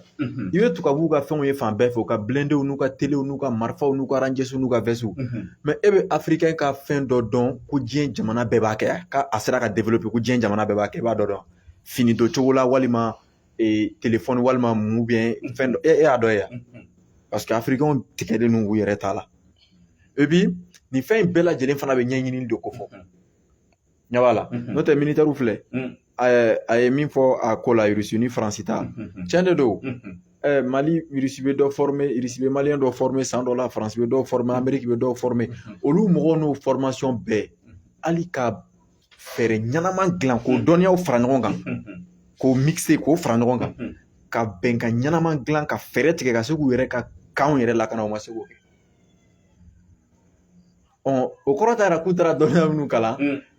i bɛ tubabuw ka fɛnw ye fan bɛɛ fɛ, u ka blindéw n'u ka telew n'u ka marifaw n'u ka Rangers n'u ka vestew. Mais e bɛ africain ka fɛn dɔ dɔn ko diɲɛ jamana bɛɛ b'a kɛ, k'a sera ka développer ko diɲɛ jamana bɛɛ b'a kɛ? I b'a dɔ dɔn fini don cogo la, walima telefɔni, walima mun bien fɛn dɔ, e y'a dɔn ye? Parce que africains tigɛlen n'u yɛrɛ ta la. Et puis nin fɛn in bɛɛ lajɛlen fana bɛ ɲɛɲinili de ko fɔ. Ɲɛ b'a la, n'o tɛ militaires filɛ, a ye min fɔ a ko la, Russie ni Faransi ta, tiɲɛ de don. Mali, Russie bɛ dɔ former, Russie bɛ malien dɔ former san dɔ la, Faransi bɛ dɔw former, Amérique bɛ dɔw former. Olu mɔgɔw n'o formation bɛɛ, hali ka fɛɛrɛ ɲɛnama dilan k'o dɔnniyaw fara ɲɔgɔn kan, k'o mixer, k'o fara ɲɔgɔn kan, ka bɛnkan ɲɛnama dilan, ka fɛɛrɛ tigɛ ka se k'u yɛrɛ ka kanw yɛrɛ lakana, u ma se k'o kɛ. O kɔrɔ t'a yira k'u taara dɔnniya minnu kalan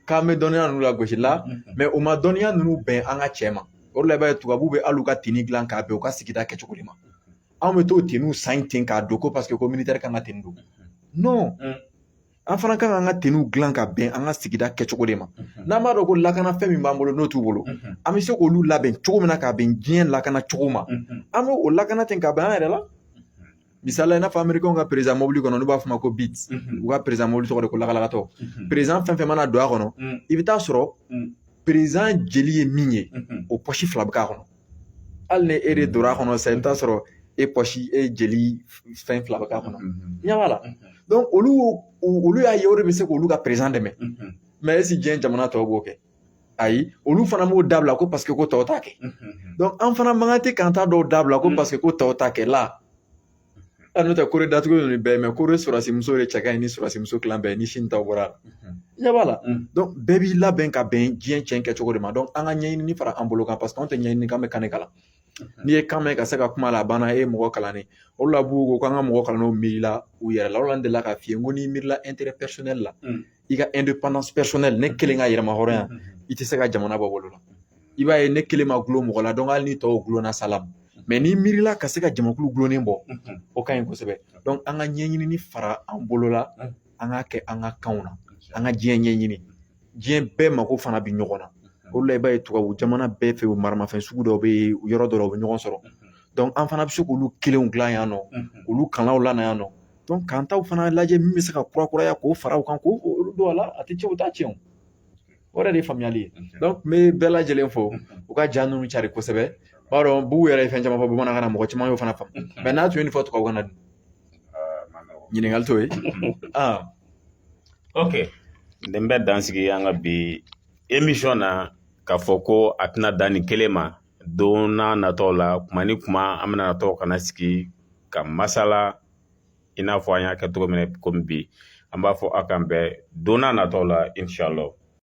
k'an bɛ dɔnniya ninnu lagosi la, mais u ma dɔnniya ninnu bɛn an ka cɛ ma. O de la i b'a ye tubabuw bɛ hali u ka tenue dilan k'a bɛn u ka sigida kɛcogo de ma. Anw bɛ t'o tenuew san ten k'a don ko parce que ko militaire kan ka tenue don. Non, an fana kan k'an ka tenuew dilan ka bɛn an ka sigida kɛcogo de ma. N'an b'a dɔn ko lakanafɛn min b'an bolo n'o t'u bolo, an bɛ se k'olu labɛn cogo min na k'a bɛn diɲɛ lakana cogo ma, an b'o o lakana ten k'a bɛn an yɛrɛ la. Misali la, i n'a fɔ américain ka président mobili kɔnɔ, n'u b'a fɔ ma ko Beat, u ka président mobili tɔgɔ de ko lakalakatɔ. Président fɛn fɛn mana don a kɔnɔ, i bɛ taa sɔrɔ président jeli ye min ye, o poche fila bɛ k'a kɔnɔ. Hali ni e de donna a kɔnɔ sisan, i bɛ taa sɔrɔ e poche, e jeli fɛn fila bɛ k'a kɔnɔ. Ɲɛ b'a la. Donc olu y'a ye o de bɛ se k'olu ka président dɛmɛ. Mais est ce que diɲɛ jamana tɔw b'o kɛ? Ayi, olu fana b'o dabila ko parce que ko tɔw t'a kɛ. Donc an fana man kan tɛ k'an ta dɔw dabila ko parce que ko tɔw t'a kɛ la. N'o tɛ kore datugu ninnu bɛɛ, mais kore sɔrɔsimuso de cɛ ka ɲi ni sɔrɔsimuso kilan bɛɛ ni sini taw bɔra la. Ɲɛ b'a la. Donc bɛɛ b'i labɛn ka bɛn diɲɛ cɛn kɛcogo de ma. Donc an ka ɲɛɲinini fara an bolo kan, parce que anw tɛ ɲɛɲini k'an bɛ kan de kalan. N'i ye kan mɛn ka se ka kuma la, a banna, e ye mɔgɔ kalannen. O de la b'u ko k'an ka mɔgɔ kalannenw miirila u yɛrɛ la. O de la n delila k'a f'i ye n ko n'i miirila intérêt personnel la, i ka indépendance personnelle, ne kelen ka yɛrɛma hɔrɔnya, i tɛ se ka jamana bɔ bolo la. I b'a ye ne kelen ma gulon mɔgɔ la, donc hali ni tɔw gulonna salam. Mais n'i miirila ka se ka jamakulu gulonnen bɔ, o ka ɲi kosɛbɛ. Donc an ka ɲɛɲinini fara an bolo la, an k'a kɛ an ka kanw na, an ka diɲɛ ɲɛɲini. Diɲɛ bɛɛ mako fana bɛ ɲɔgɔn na. O de la i b'a ye tubabu jamana bɛɛ fɛ, maramafɛn sugu dɔw bɛ yen, yɔrɔ dɔ la u bɛ ɲɔgɔn sɔrɔ. Donc an fana bɛ se k'olu kelenw dilan yan nɔ, olu kanw lana yan nɔ. Donc k'an taw fana lajɛ min bɛ se ka kurakuraya k'o fara u kan, k'o olu don a la, a tɛ tiɲɛ, o t'a tiɲɛ. O yɛrɛ de ye faamuyali ye. Donc n bɛ bɛɛ lajɛlen fo, u ka ja ninnu cari kosɛbɛ. B'a dɔn Bubu yɛrɛ ye fɛn caman fɔ bamanankan na, mɔgɔ caman y'o fana faamu. Mais n'a tun ye nin fɔ tubabukan na dun? Ɲininkali t'o ye. Ok, nin bɛ dan sigi an ka bi émission na, k'a fɔ ko a tɛna dan nin kelen ma. Don n'a nataw la, kuma ni kuma, an bɛna natɔ ka na sigi ka masala i n'a fɔ an y'a kɛ cogo min na komi bi. An b'a fɔ aw k'an bɛn don n'a nataw la, inshallah.